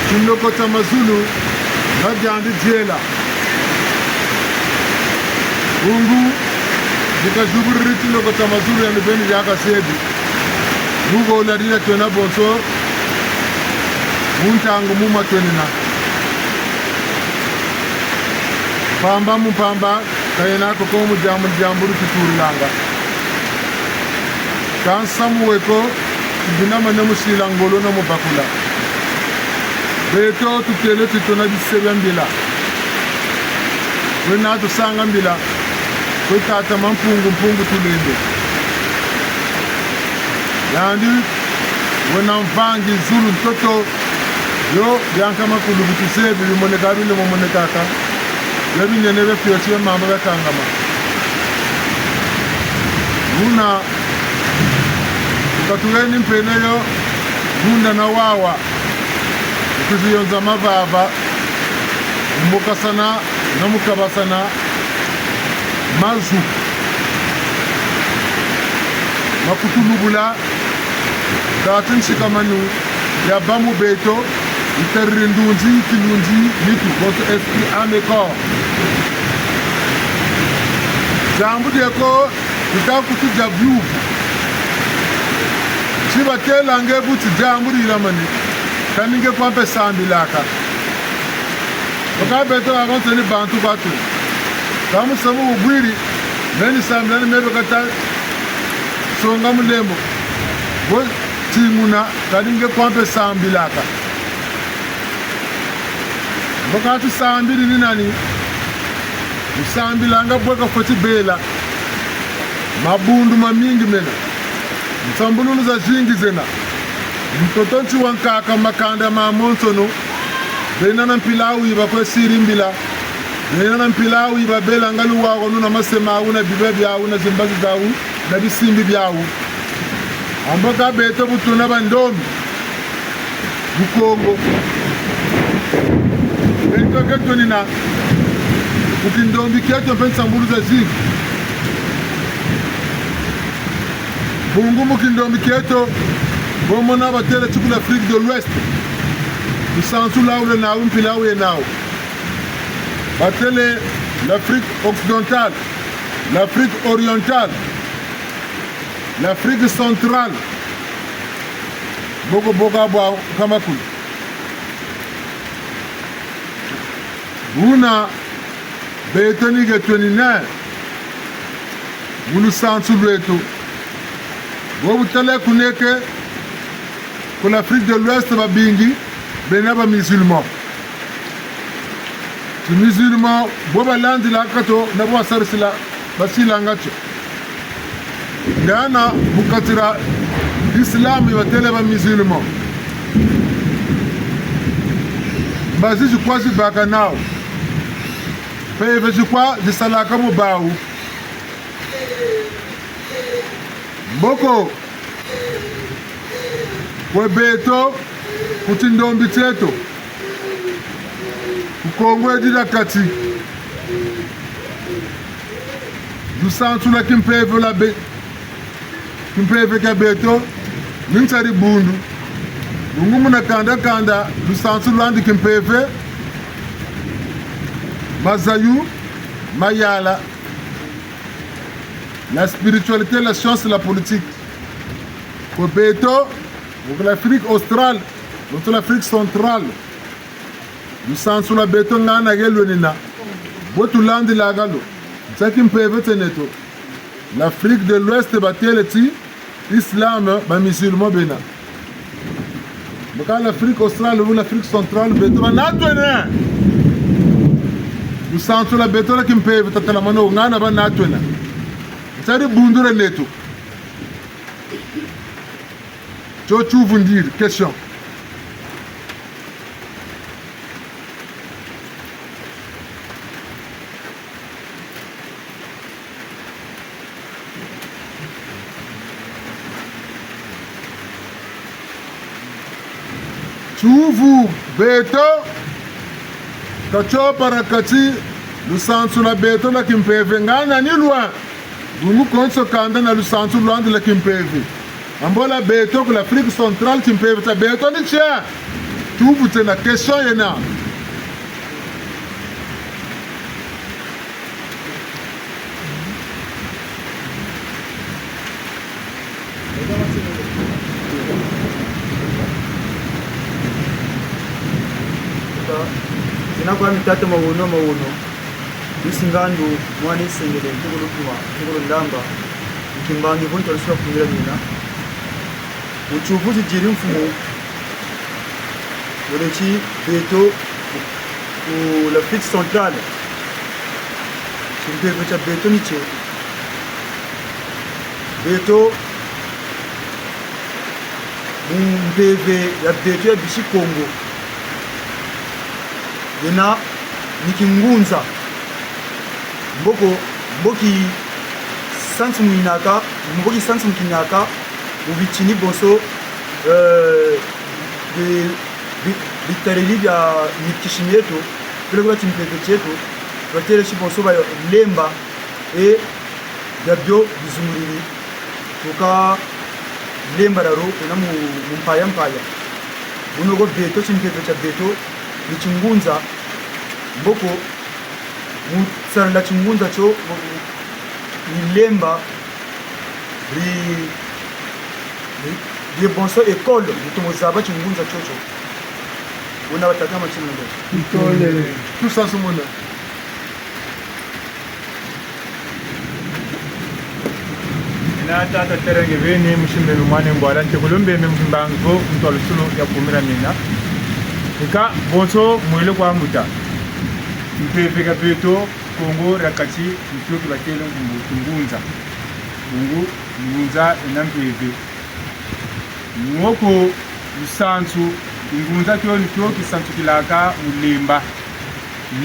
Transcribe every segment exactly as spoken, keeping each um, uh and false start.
Kinloko kia mazulu, na diandi diela. Bungu, dikazibudidi kinloko kia mazulu, yandi beni diaka zebi. Mu gola dina twena bonso, mu ntangu mu matwenina. Mpamba mu mpamba, ka yena ko ko mu diambu, diambu diturilanga. Ka nsamu we ko, dina mane mu sila ngolo na mu bakula. Beto tutele ti tuna bise bia mbila. Wena tusanga mbila. Kwe tata Mampungu, Mpungu Tulendo. Yandi wena mvangi zulu ntoto. Yo, bia nkama kulu bu tuzebi, bimoneka bile mo monekaka. Bia binene bia fioti bia mamba bia kangama. Buna, tukatuweni mpene yo, bunda na wawa. Kuziyonza mavava, mbokasana na mu kabasana mazu ma kutulubula, kati nsikamanu ya ba mu beto, itariri ndunzi, kilunzi, nitu, bonso esprit, âme et corps. Diambu dieko, ita kutu dia biuvu. Si batelange bu ti diambu dilamane, kani nge kwa mpe sambilaka. Baka beto kaka nsoni bantu kwa tu. Ka musamu ubwiri, meni sambila ni mebe kata songa mulembo. Bo tinguna, kani nge kwa mpe sambilaka. Mbo ka tusambidi ni nani? Tusambilanga bwe kafweti bela. Mabundu mamingi mena. Nsambululu zazingi zena. Ntoto nti wa nkaka makanda mamonsono. Bena na mpila awu iba kwe siri mbila. Bena na mpila awu iba belanga luwawanu na mase mawu na biba biawu na zimbazi zawu na bisimbi biawu. Ambo ka beto bu tuna bandombi mu Kongo. Beto ke tunina mu kindombi kieto mpe nsambulu zazingi. Bungu mu kindombi kieto, bo mona batele ti ku l'Afrique de l'Ouest. Lusansu lwawu lwena nawu, mpila awu yena nawu. Batele l'Afrique occidentale, l'Afrique orientale, l'Afrique centrale. Boko boko bwa nkama kulu. Buna beto ni ke tunina mu lusansu lweto. Bo bu tala kuna ke ku l'Afrique de l'Ouest babingi bena ba musulmans. Ti musulman, bo balandilaka to, na bo basarisila, basilanga tio. Ngana mu kati dia Islam ibatele ba musulmans. Mbazi zikwa zibaka nawu. Mpeve zikwa zisalaka mu bawu. Mboko. Kwe beto, ku tindombi tieto, ku Kongo edi dia Kati, lusansu lwa kimpeve lwa be-, kimpeve kia beto ni nsa dibundu. Bungu muna kanda kanda, lusansu lwandi kimpeve, mazayu, mayala, la spiritualité, la science, la politique. Kwe beto, ku l'Afrique australe, bonso l'Afrique centrale. Lusansu lwa beto ngana ke lwenina. Bo tulandilaka lo. Nsa kimpeve tieneto. L'Afrique de l'Ouest batele ti Islam, ba musulmans bena. Mboka l'Afrique australe ou l'Afrique centrale, beto banatwene. Lusansu lwa beto lwa kimpeve tatalamana ngana banatwene. Nsa dibundu dieneto. Tio tiuvu ndiri, question. Tiuvu, beto, ka tio para kati, lusansu lwa beto lwa kimpeve ngana ni lwa. Bungu konso kanda na lusansu lwandi lwa kimpeve. Ambola beto ku l'Afrique centrale, kimpeve kia beto ni nkia? Tuvutse na question yena. Zina kwami tata Mawono Mawono. Lusi Ngandu, mwana Isengele, ntukulu Tuma, ntukulu Ndamba, mu kimbangi vo ntwala sula kumira mina. Mu kiuvu kizidi mfumu, wele ti beto ku l'Afrique centrale, kimpeve kia beto ni nkia? Beto, mu mpeve ya beto ya bisi Kongo, yena ni kingunza. Mboko, mboki sansu mwinaka, mboki sansu mkinaka, mu bitini bonso, euh, bi-, bi-, bitariri bia mikisi mieto, peleko bia kimpeve kieto, batele si bonso ba lemba, e biabio bizungulili, tuka lemba diau, kuna mu, mu mpaya mpaya. Buna ko beto, kimpeve kia beto, ni kingunza, mboko, mu sarila kingunza kio, mu, mu, ni lemba, di, di, di bonso école, di tomo zaba kingunza kiokio. Buna batata matinele. Ntondele. Tusansu mona. Mina tata Terenge Beni, musi Mbembe mwana Mbwala, ntekolo Mbembe mu kimbangi vo ntwala sulu ya kumira mina. Ika bonso mwele kwa mbuta. Mpeve kia beto, Kongo dia Kati, ni kio kibatele nkumbu kingunza. Bungu, ngunza ina mpeve. Ni wo ko lusansu, kingunza kio ni kio kisansukilaka mu lemba.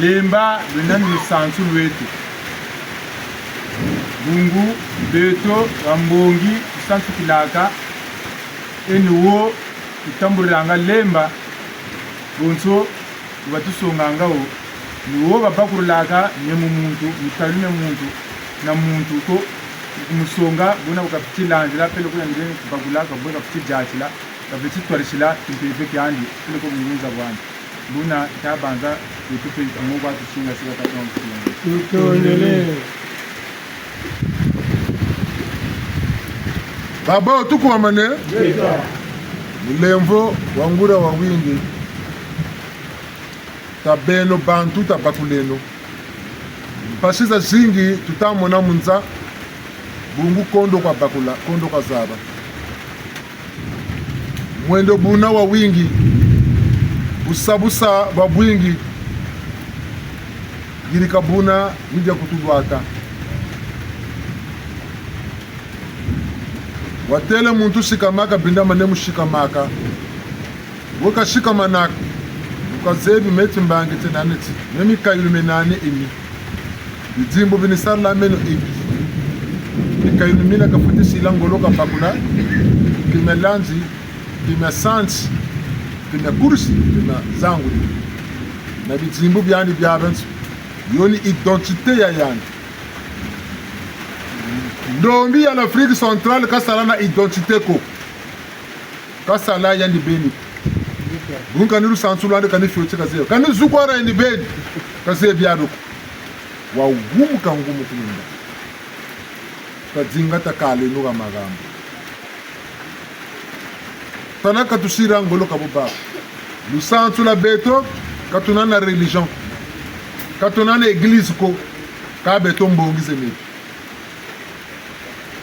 Lemba lwena ni lusansu lweto. Bungu beto bambongi tusansukilaka, e ni wo tutambulanga lemba, bonso batusonganga wo, ni wo babakululaka mia mu muntu, mikayulu mia muntu, na muntu ko kumusonga, buna bu kafweti landila, peleko kuna ndenge kubakula, ka bwe kafweti diatila, kafweti twadisila kimpeve kiandi, peleko bungunza bwandi. Buna tabanza, tutupe, amu kwa tusinga sila ka tonga. Tutondele. Babo, tukwamane. Mulemvo wa nguria wawingi. Tabeno bantu, tabakuleno. Mpasi zazingi tuta mona mu nza, bungu kondo kwa bakula, kondo kwa zaba. Mwendo buna wawingi, busa busa bwabwingi, yirika buna ni dia kutulwata. Watele muntu sikamaka, bindama ne musikamaka. Wo kasikamana ko, ukazebi meti mbangi ti nani ti, me mikayulu mie nani emi. Bidimbu bini sarila meno ebi. Mikayulu mina kafweti sila ngolo kabakula, ke mia lanzi, ke mia sansi, ke mia kursi, ke mia zangudi. Na bidimbu biandi biabionso, yo ni identité ya yandi. Ndombi ya l'Afrique centrale kasala na identité ko. Kasala yandi beni. Bungu kani lusansu lwandi, kani fioti kazebi. Kani zukwara yandi beni. Kazebi biadio ko. Wawumuka ngumu kulunda. Kadinga ta kale nuka magambu. Tala katusila ngolo ka buba. Lusansu lwa beto, ka tuna na religion. Ka tuna na église ko. Ka beto mbongi zeme.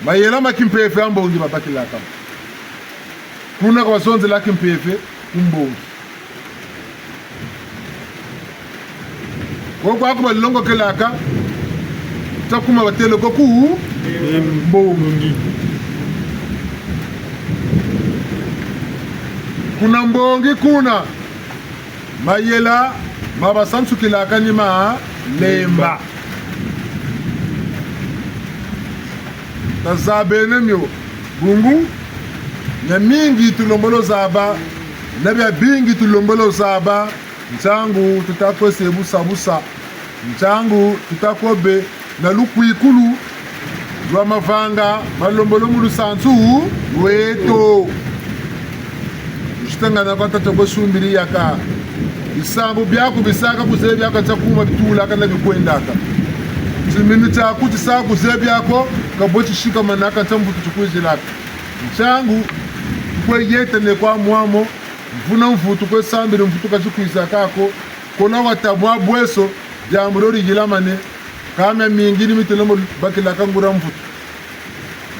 Mayela ma kimpeve a mbongi babakilaka. Kuna kwa bazonzela kimpeve ku mbongi. Ko kwaku balongokelaka, ta kuma batele ko ku mbongi. Kuna mbongi kuna, mayela ma basansukilaka ni ma lemba. Tazabene mio. Bungu, miamingi tulombolo zaba, na biabingi tulombolo zaba, ntangu tuta kwe se busa busa, ntangu tuta kwe be na lukwikulu, lwa mavanga ma lombolo mu lusansu lweto. Lusitangana kwa tata kwa sumbiri yaka. Bisambu biaku bisaka kuzeye biaku ntia kuma bitulaka na bikwendaka. Timinu tiaku tisaka kuzeye biaku, ka bwe tisikamana ka ntia mvutu tikwizilaka. Ntiangu kwe yeta ne kwa mwamo, mvuna mvutu kwe sambila mvutu ka tikwizaka ko, kola wata mwa bweso, diambu dio diyilamane, ka miamingi ni mitele mo bakilaka nguria mvutu.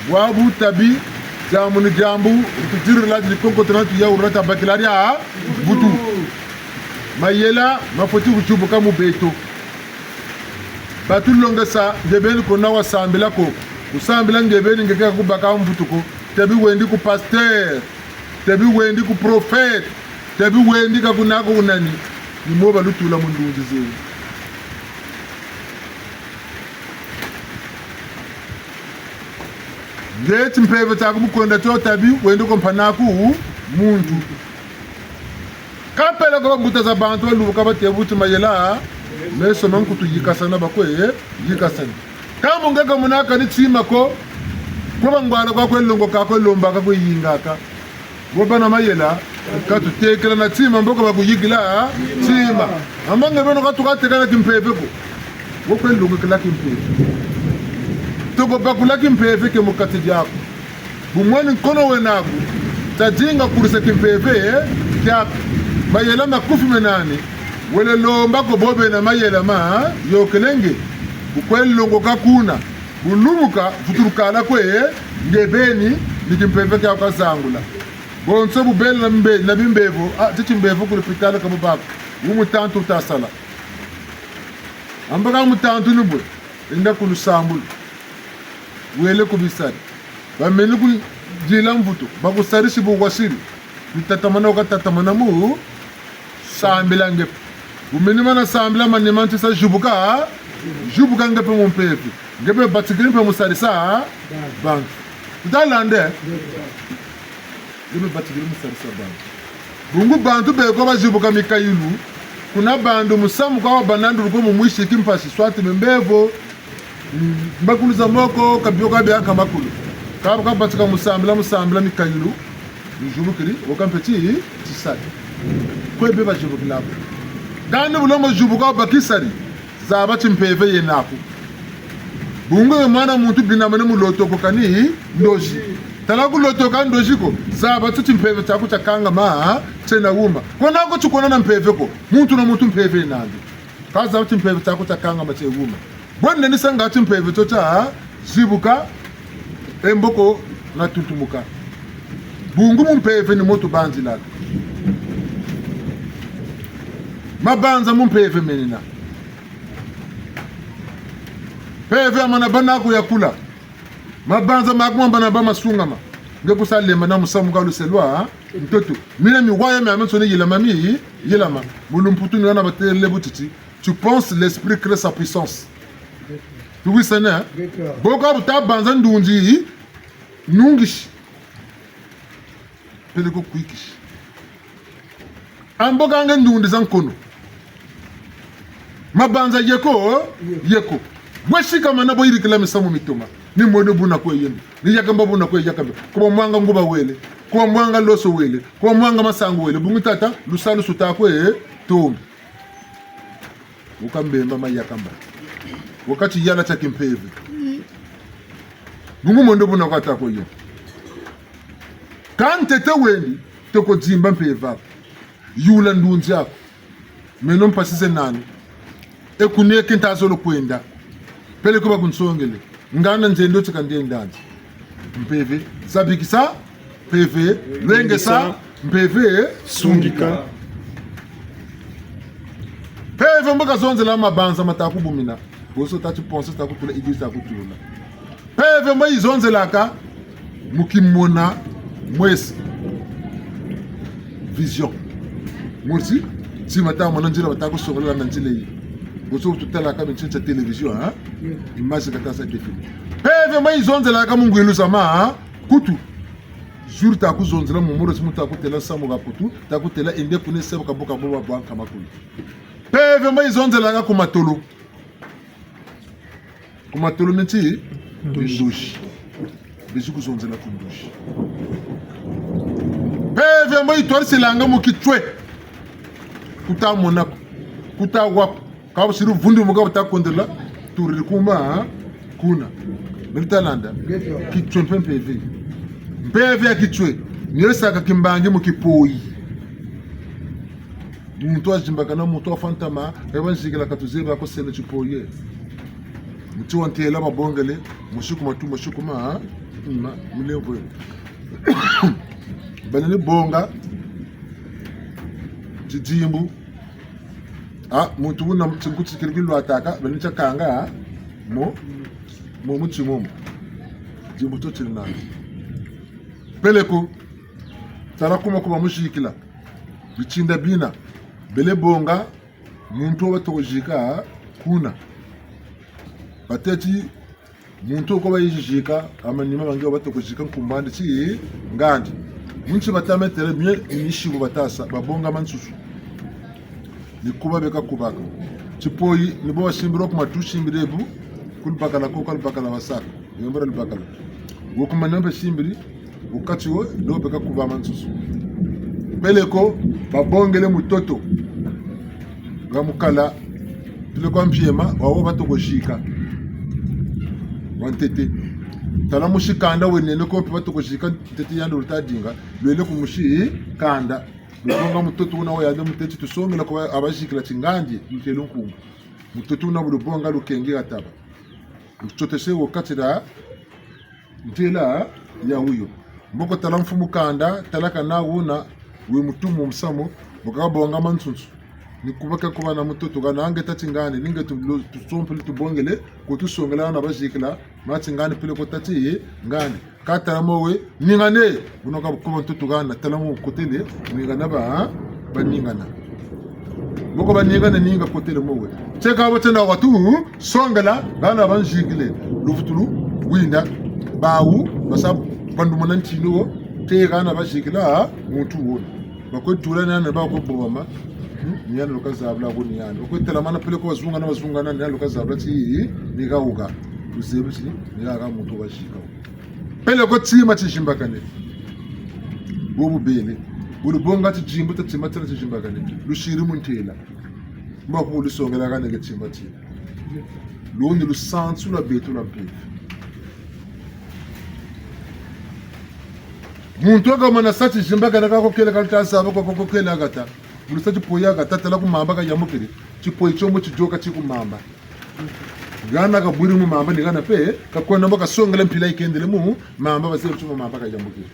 Bwabu tabi, diambu ni diambu, tudirila di konko tana tuyaurila tabakila dia mvutu. Mayela mafweti kuzibuka mu beto. Batulongesa nge beni ko na wasambila ko. Kusambila nge beni nge ke kubaka mvutu ko. Tabi wendi ku pasteur. Tabi wendi ku prophète. Tabi wendi ka kuna ko kunani. Ni mo balutula mu ndunzi zeni. Nge timpeve tiaku mu kwenda tio tabi wendi ko mpanaku muntu. Ka mpeleko bambuta za bantu balubuka bate buti mayela, meso ma nkutu yikasana bakwe yikasana. Ka mu nge ka munaka ni tima ko, kwe bangwala kwa kwe longoka, kwe lombaka, kwe yingaka. Bo bana mayela, ka tutekela na tima, mbo ka bakuyikila tima. Amba nge beno ka tukatekela kimpeve ko. Bo kwe longokela kimpeve. Toko bakula kimpeve ke mu kati diaku. Bu mweni nkono wena aku, ta dinga kurisa kimpeve, eh, kiaku. Mayela makufi mena nani, wele lomba ko bo bena mayela ma yokele nge. Bu kwe longoka kuna, bu lumuka, vutulukala kwe, eh, nge beni, ni kimpeve kiaku kazangula. Bonso bu bele na mbe-, na bimbevo, ah, titi mbevo ku lupitalu ka bu baka. Wu mutantu uta sala. Amba ka mutantu ni bwe, enda ku lusambulu. Wele ku bisari. Bameni kudila mvutu, bakusarisi bu wasiri. Ni tatamana uka tatamana mu sambila nge pe. Bu meni mana sambila manima nti sa zibuka, zibuka nge pe mu mpeve. Nge pe batikini pe mu sarisa bantu. Tuta landa? Nge pe batikini mu sarisa bantu. Bungu bantu beko bazibuka mikayulu. Kuna bandu musamu kwa banandulu ko mu mwisi kimpasi swati mimbevo. Mm, mbakulu za moko, ka bio ka bianka makulu. Ka, ka batika mu sambila, mu sambila mikayulu. Nzubukiri, oka mpeti, tisari. Kwe be bazubukila ko. Kani bu lomba zubuka bakisari, zaba timpeve yena aku. Bungu ye mwana muntu binamene mu lotoka kani ndozi. Tala ku lotoka ndozi ko, zaba tu timpeve tiaku tiakangama, tiena wuma. Kona ko tukona na mpeve ko, muntu na muntu mpeve yena andi. Ka zaba timpeve tiaku tiakangama tie wuma. Bwende ni sanga timpeve tio tia zibuka, e mboko na tuntumuka. Bungu mu mpeve ni mo tubanzilaka. Mabanza mu mpeve menina. Mpeve amana bana kuyakula. Mabanza maku mamba na ba masungama. Nge kusa lemba na musamu ka luselwa, ha? Ntoto. Mina miwa ya miamiansoni yilama mi, yilama. Mu lumputu ni wana batele bu titi. Tu penses, l'esprit crée sa puissance. Tuwisane, hein? D'accord. Bo ka buta banza ndunzi, nungisi. Peleko kwikisi. Ambo ka nge ndunzi za nkono. Mabanza yeko, yeko. Bwe sikamana bo yirikila misamu mi toma. Ni mwene buna kwe yenda. Ni yakamba buna kwe yakamba. Kuba mwanga nguba wele. Kuba mwanga loso wele. Kuba mwanga masangu wele. Bungu tata, lusalusu ta kwe, toma. Uka mbemba ma yakamba. Wakati yala tia kimpeve. Bungu mondo buna kwa ta kwe yenda. Ka ntete wendi, toko zimba mpeve aku. Yula ndunzi aku. Meno mpasi zena nani. E kuna e kinta zolo kwenda. Peleko bakunsongele. Ngana nzendo tika ndenda nzi. Mpeve zabikisa, mpeve lwengesa, mpeve sungika. Mpeve mbo kazonzela mabanza mata kubumina. Bonso ta ti penser, ta kutula, idée ta kutula. Mpeve mbo izonzelaka mu kimona meso. Vision. Mosi, si bata mona nzila, bata kusongolola na nzila yi. Bonso tutalaka mu nsi tia télévision, hein? Image kata sa défini. Mpeve mbo izonzelaka mu ngwilu za ma, hein? Kutu. Jour ta kuzonzela mu moro, si muntu akutela samu ka kutu, ta kutela ende kuna sebo kabuka boba bwa nkama kulu. Mpeve mbo izonzelaka ku matolo. Ku matolo ni nti, Ndozi. Bezi kuzonzela ku ndozi. Mpeve ya mbo itwadisilanga mu kitwe. Kuta mona ko. Kuta wa ko. Ka busiri vundu muka buta kondela. Turiri kuma, kuna. Mita landa. Kitwe mpe mpeve. Mpeve ya kitwe. Ni yo saka kimbangi mu kipoyi. Muntu wazimbakana, muntu wafwa ntama, e banzikila ka tuzebi ko sele tipoye. Muti wa ntela babongele, musiku matu, musiku ma, ma, mulemvo. Bani ni bonga, tidimbu. Ah, muntu una tinkuti kiri kilwataka, bani tiakanga, mo, mo muti momo. Dimbu to tiri nani. Peleko, tala kuma kuma muzikila. Bitinda bina, bele bonga, muntu wa batoko zika kuna. Bateti, muntu ko bayizi zika, amanima bangi wa batoko zika nkumbu andi ti ngandi. Mu nsi bata metela bien, ni nsibu bata sa, babonga mansusu. Ni kuba beka kubaka. Tipoyi, ni bo basimbiri ku matu, simbiri ebu, ku lubakala ko, ka lubakala basaka. Yembera lubakala. Wo ku manima mpe simbiri, wo kati wo, ndo beka kuba mansusu. Peleko, babongele mutoto. Nga mukala, peleko wa mpiema, wa wo batoko zika. Wa ntete. Tala musi kanda wenene ko mpe batoko zika ntete yandi luta dinga, lwele ku musi kanda. Lubonga mutoto una wa yandi muteti tusongela ko a bazikila tingandi, ntelo nkumbu. Mutoto una bu lubonga lukengi ataba. Lutotese wo kati dia ntela ya wuyo. Mboko tala mfumu kanda, tala kana wuna, we mutumu musamu, mboko kabonga mansunsu. Ni kuba ke kuba na mutoto kana ange tati ngani, ni nge tu-, tusompele tubongele, ko tusongela na bazikila, mati ngani peleko tati ngani. Ka tala mo we, ningane. Buna ka bukuba ntutu gana, tala mo kotele, ningana ba, baningana. Boko baningana ninga kotele mo we. Teka bo tena watu, songela, gana banzikile. Luvutulu, winda, bawu, basa, bandumana ntinu wo, te gana bazikila, muntu wo. Bakwe tula nana, bakwe bobama. Hmm? Ni yandi lukazabula ko ni yandi. Bakwe telamana peleko bazungana, bazungana, ni yandi lukazabula ti, ni gauga. Tuzebi ti, ni gaga muntu bazika. Peleko tima tizimbakane. Bobu bele. Bu lubonga tidimbu ta tima tina tizimbakane. Lusiri mu ntela. Mba ku lusongela gana ke tima tina. Lundi lusansu lwa beto lwa mpeve. Muntu akamana sa tizimbakane ka kokele ka luta zaba ko, ko kokele agata. Bu lusa tipoyi agata, tala ku mamba kayambukidi. Tipoyi tio mo tidioka ti ku mamba. Gana kabwiri mu mamba ni gana mpe, kakwenda mbo kasongela mpila ikendele mu mamba, bazebi ti mu mamba kayambukidi.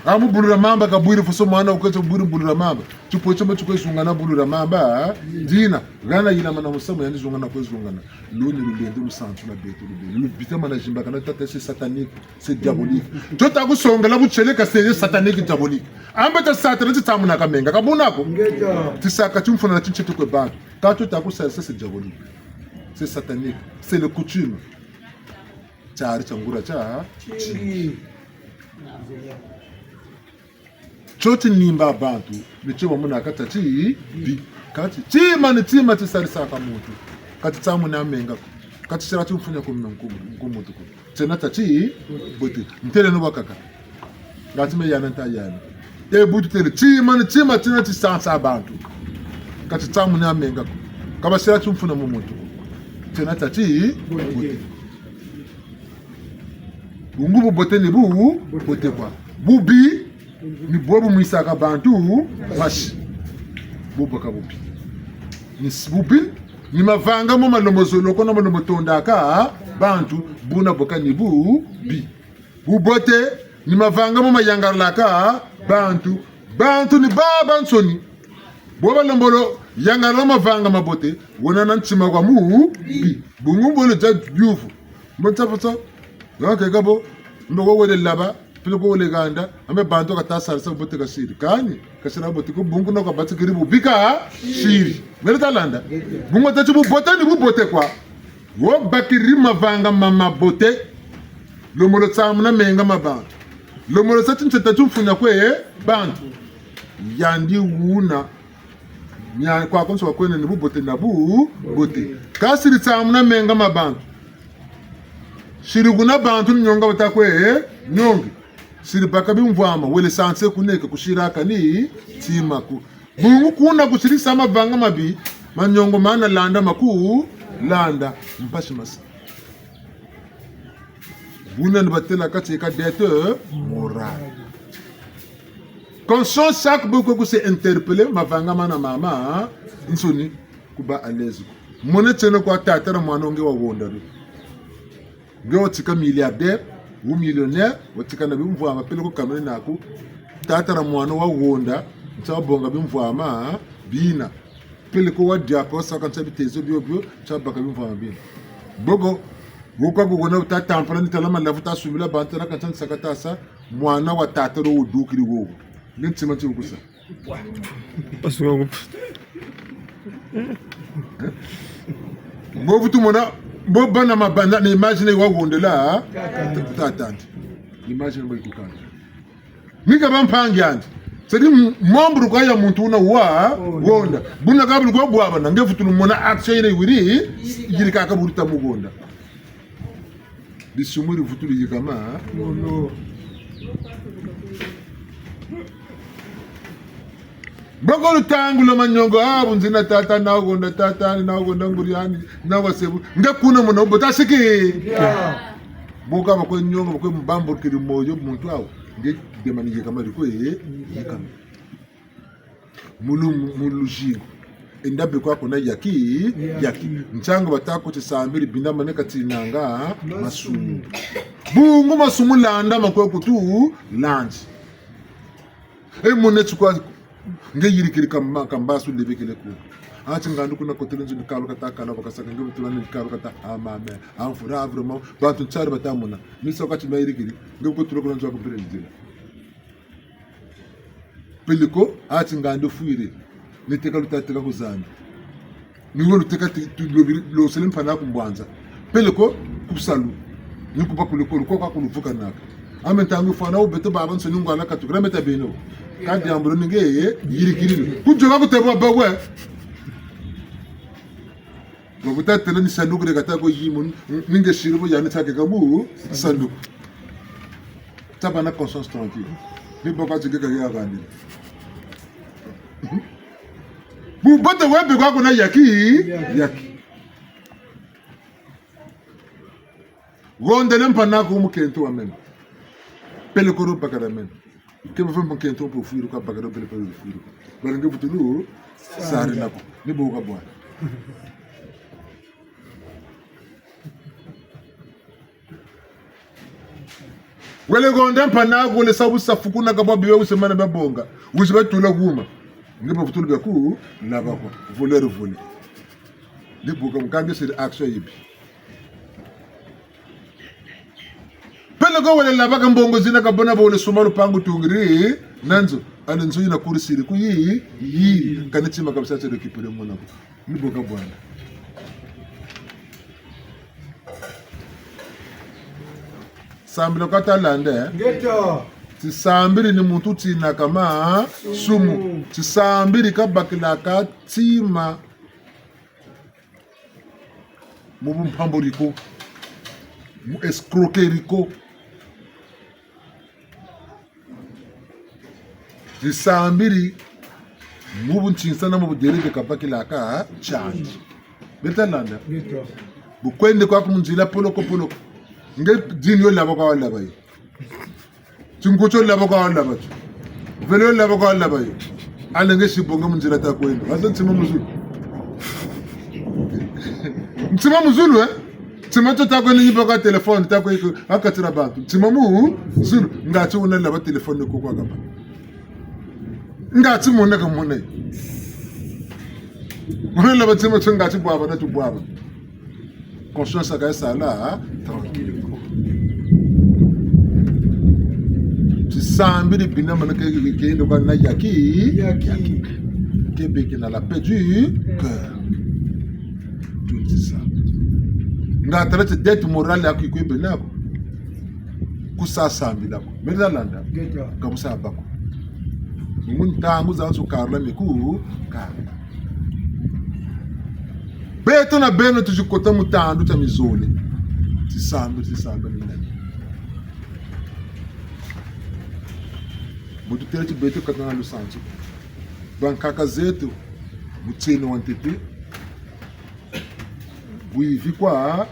Amu bulu dia mamba kabwiri fuso mwana ukete bwiri bulu dia mamba. Tipoyi tio mo tikwe zungana bulu dia mamba, dina, gana yinama na musamu yandi zungana kwe zungana. Lundi lulendo lusansu lwa beto lubele. Lubita mana zimbakana tata, c'est satanique. C'est diabolique. Tio ta kusongela bu tieleka, c'est satanique, diabolique. Ambe ta Satana ti tsamuna kamenga. Ka buna ko? Ngeta. Tisaka timfuna na tincheto kwe bantu. Ka tio ta kusa, ça c'est diabolique. C'est satanique. C'est le coutume. Tiari tia ngura tia. Kingi. Tio tinimba bantu, ni tio bamona kati ti bi. Kati, tima ni tima tisadisaka muntu. Ka ti tsamuna menga ko. Ka tisala timfunia ku, ku, ku muntu ko. Tiena tia ti bote. Ntele no bakaka. Ngati me yana nta yana. E bu tutele, tima ni tima tina tisansa bantu. Ka ti tsamuna menga ko. Ka basala timfunia mu muntu ko. Tiena tia ti bote. Bungu bubote ni bu, bote kwa. Bubi, ni bobu mwisaka bantu, basi. Bobu ka bubi. Ni s-, bubi, ni mavanga mo malombo zoloko na malombo tondaka, bantu, buna boka ni bubi. Bubote, ni mavanga mo mayangalaka, bantu. Bantu ni babansoni. Bo balembolo yangalala mavanga mabote, wena na ntima kwa mubi. Bungu mbolo dia yuvu. Mbo ntsapasa. Yo ke kabo. Mbo ko wele laba, peleko wele ganda, ame bantu kata sadisa bote kasiri. Kani, kasira bote ko bungu na kwa batikiri bubi kasiri. Mele ta landa. Bungu tati bubote ni bubote kwa. Wo bakiri mavanga ma mabote. Lomolo tsamuna menga ma bantu. Lomolo sa tincheta timfunia kwe bantu. Yandi wuna. Mia-, kwaku nso kwena ni bubote na bubote. Ka sidi tsamuna menga ma bantu. Sidi kuna bantu ni nyonga bata kwe, eh, nyongi. Sidi baka bimvwama, wele sanse kuneke kusiraka ni ntima ko. Bungu kuna kusidi sa mavanga mabi, manyongo mana landa maku, landa, mpasi masa. Buna ni batela kati ka dette morale. Conscience sac beaucoup que c'est interpellé, mavanga mana mama, nsoni, kuba à l'aise. Mona tseno kwa tata na mwana nge wa wonda. Nge watika milliardaire, ou millionnaire, watika na bimvwama peleko kamene naku. Tata na mwana wa wonda, nsa bonga bimvwama bina. Peleko wadia ko saka nsa bitezo bio bio, nsa baka bimvwama bina. Bogo, woka ko kona uta tampana ni tala malavu ta sumila bantu na kansa saka tasa, mwana wa tata lo udukiri wowo. Nge ntima nti ukusa. Parce que mbo vutu mona, mbo bana mabanda, na imagine wa wondela, hein? Tata ndi. Imagine mbo ikukanda. Ni ka ba mpangi andi. C'est-à-dire, m-, membre kwa ya muntu una wa, wonda. Buna kabulu kwa bwabana, nge vutu mona action ile wiri, yiri kaka bulu ta mu wonda. Disumu di vutulu yikama. Mono. Boko lutangu lo manyongo, ah, bunzina tata, na wonda tata, na wonda nguriani, na wasebu. Nge kuna mona, ubo ta siki. Ya. Boka bakwe nyongo, bakwe mbambo kiri moyo, muntu awu. Nge demani yikama di kwe, yikama. Mulu-, mu luzingu. Enda be kwaku na yaki, yaki. Yaki. Ntangu bata ko tisambiri bina mane katinanga, masumu. Masumu. Bungu masumu landa makwe kutu, landi. E mone tukwa, nge yirikiri kamba-, kambasu lebekele ku. Ati ngandu kuna kotele nzo ni kalu kata kala bakasaka nge butula ni kalu kata amame. Amfura vraiment. Bantu ntsari bata mona. Misa kati ma yirikiri. Nge kotula kuna nzo akupire nzila. Peleko, ati ngandi fwiri. Ni teka luta teka ku zandi. Ni wo luteka ti-, tu-, lo-, losele mpangi aku mbwanza. Peleko, ku salu. Ni kuba ku lekolo, kwa kwa kuluvukanaka. Ame ntangu fwana wo beto babansoni ngwala katukila meta beno. Ka diambu lo ni nge, yirikiri. Kujoka kutebwa bawe. Bakuta tele ni sanduku de kata ko yimu, n-, ni nge siri bo yani take kabu, sanduku. Taba na conscience tranquille. Ni boko ati nge kage ya gandi. Bu bote webe kwa kuna yaki, yaki. Wondele mpangi aku mukento wa meno. Peleko lubakala meno. Ke bafwe mukento mpe fwiruka, bakala peleko fwiruka. Bala nge vutulu, sari nako. Ni boka bwana. Wele gonda mpangi aku, wele sabu safu kuna kabwa biwe usemana babonga. Wizi batula kuma. Nge bavutulu bia ku, laba kwa. Voleur volé. Ni boka mukanda siri action yibi. Peleko wele laba ka mbongo zina kabona bo wele sumba lupangu tungiri, na nzo, ale nzo yina kurisiri ku yi, yi, kani tima kabisa ti récupérer mona ko. Ni boka bwana. Sambila kata landa, eh? Ngeto. Tisambiri ni muntu tina kama, sumu. Tisambiri kabakilaka tima. Mu bumpamburi ko, mu escroquerie ko. Tisambiri, mu buntsintsa na mu buderede kabakilaka, tiandi. Beta landa. Ngeto. Bu kwende kwaku mu nzila poloko poloko. Nge dini yo laba kwa laba yo. Tinkutu laba kwa laba tu. Velo laba kwa laba yo. Ale nge si bonga mu nzila ta kwenda. Asa ntima mu zulu. Ntima mu zulu, eh? Ntima to ta kwenda yiba kwa téléphone, ta kwenda akatira bantu. Ntima mu zulu. Ngati una laba téléphone ko kwa kaba. Ngati mona ka mona. Una laba ntima to ngati bwaba na tu bwaba. Conscience aka sala, hein? Tranquille. Tisambiri bina mana ke, ke, ke, ndo kana yaki, yaki. Yaki. Ke beke na la paix du cœur. Tout ça. Nga tala ti dette morale aku ikwe bena ko. Kusa sambila ko. Meza landa. Ngeta. Kamusa bako. Mungu ntangu za nsu karla miku, karla. Beto na beno tuzi kota mu tandu tia mizole. Tisambi, tisambi ni nani? Mu tutele ti beto kata na lusansu. Bankaka zeto, mu tieno wa ntete. Bwivi kwa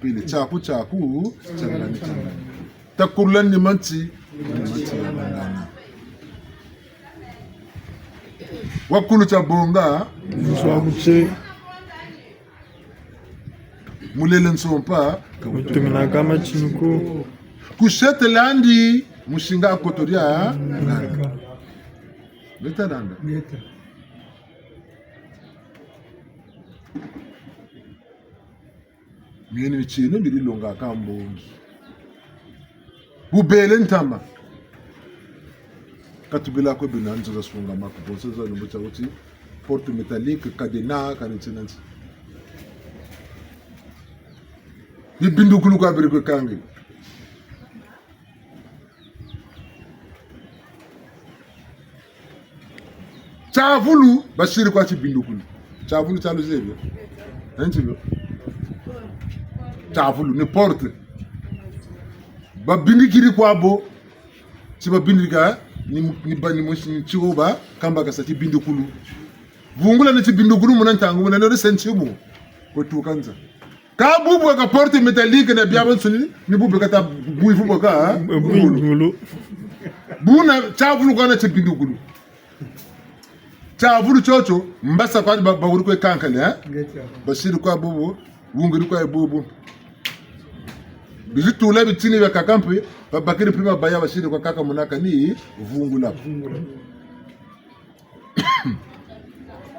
pele, tiaku tiaku, tiangani tiangani. Takulula nima nti, nima nti ya ngana. Wakulu tia bonga, nzwa mutse. Mulele nsompa, mutumina kama chinku. Kushete landi, musinga akotoria. Meta landa. Meta. Mini mitsieno midi longa ka mbongi. Bu bele ntama. Ka tubila ko bina nzo za sungama ko, bonso za lumbu tia uti, porte métallique, cadenas, kani nti na nti. Bibindukulu kwa biri kwe kangi. Tiavulu, basiri kwa tibindukulu. Tiavulu tia luzebi. Nti bio. Tiavulu, ni porte. Babindikiri kwa bo. Ti babindika, ni, ni ba, ni musi, ni tio ba, kamba kasa tibindukulu. Vungula ni tibindukulu muna ntangu, muna lori sentibu. Kwetu kanza. Ka bubu ka porte métallique na biabiansoni, ni bubu kata bwivu bwa ka, ha? Bwivu. Buna tiavulu kwa na tibindukulu. Tiavulu tiotio, mbasa kwa ba, ba uri kwe kankale, ha? Ngeta. Basiri kwa bubu, wungiri kwa bubu. Bizi tula bitini bia kaka mpe, babakiri mpe mabaya basiri kwa kaka muna kani, vungula. Vungula.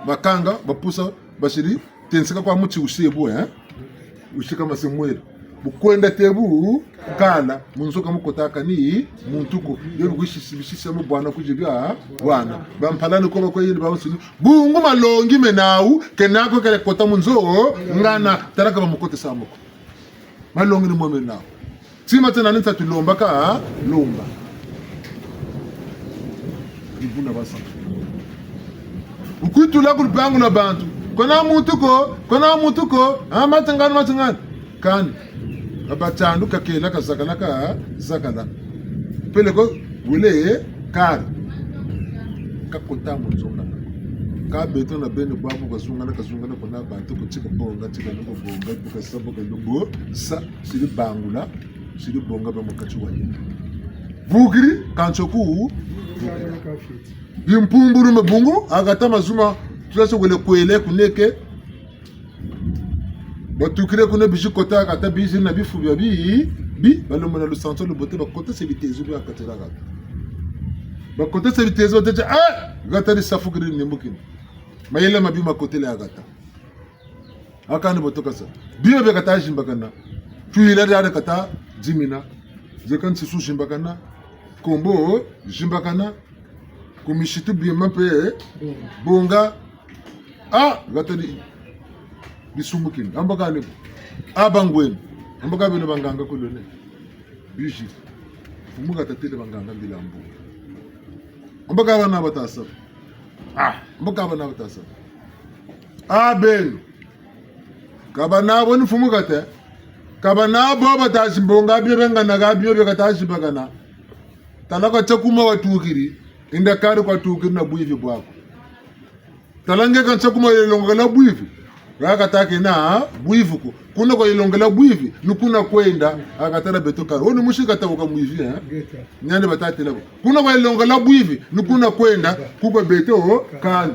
Bakanga, bapusa, basiri, tensika kwa muti usebu, eh? Usika masemwele. Bu kwenda te bu kala, mu nzo ka mu kota kani muntu ko. Yo bikwisisi, bisisa mu bwana kuzi bia bwana. Bampalani ko bakwe yindi babansoni. Bungu malongi mena au, kena ko kele kota mu nzo, ngana, tala ka bamukotesa mo ko. Malongi ni mo mena au. Tima tena ni nsatu lomba ka, lomba. Ni buna basa. Ukwitula ku lupangu lwa bantu. Kuna muntu ko, kuna muntu ko, ah, mati ngani, mati ngani. Kani. Aba tandu kakela, kazakala, kazakala. Peleko, wele, kari. Kakota mu nzo ngana. Ka beto na beno bwabu kazungana, kazungana kuna bantu ko, tika bonga, tika lumbu bonga, bu kasa, bu kalumbu sa, siri bangula, siri bonga ba mu kati wa yina. Vukiri, kanso ku, vukiri. Bimpumbulu me bungu, akata mazuma, tulase wele kwele, kuneke. Batukire kuna bizi kota, akata bizi na bifu bia bi, bi, balomba na lusansu lwa mbote, bakotese bitezo bia katela kata. Bakotese bitezo, batete, ah, kata disafukiri ni mukini. Mayele mabi makotele akata. Akani boto kasa. Bio bia kata zimbakana. Twila dia kata zimina. Zeka nsusu zimbakana. Kombo zimbakana. Ku misitu bima mpe bonga. Ah, kata di, disumukini. Amba kani. Aba ngwenu. Amba ka beno banganga kulone. Bizi. Mfumu kata tele banganga mbila mbu. Amba ka bana batasa. Ah, amba ka bana batasa. Ah, beno. Ka bana bo ni mfumu kata. Ka bana bo bata zimbonga bio bengana ga bio bia kata zimbakana. Tala kwa tia kuma watukiri. Inda kari kwa tukiri na bwivi bwaku. Tala nge kansi kuma yalongela bwivi. Akata kena bwivi ko. Kuna kwa yalongela bwivi, ni kuna kwenda, akatala beto kari. Oni musi kata uka mwivi, eh? Ngeta. Nyani batatila bo. Kuna kwa yalongela bwivi, ni kuna kwenda, kuko beto kari.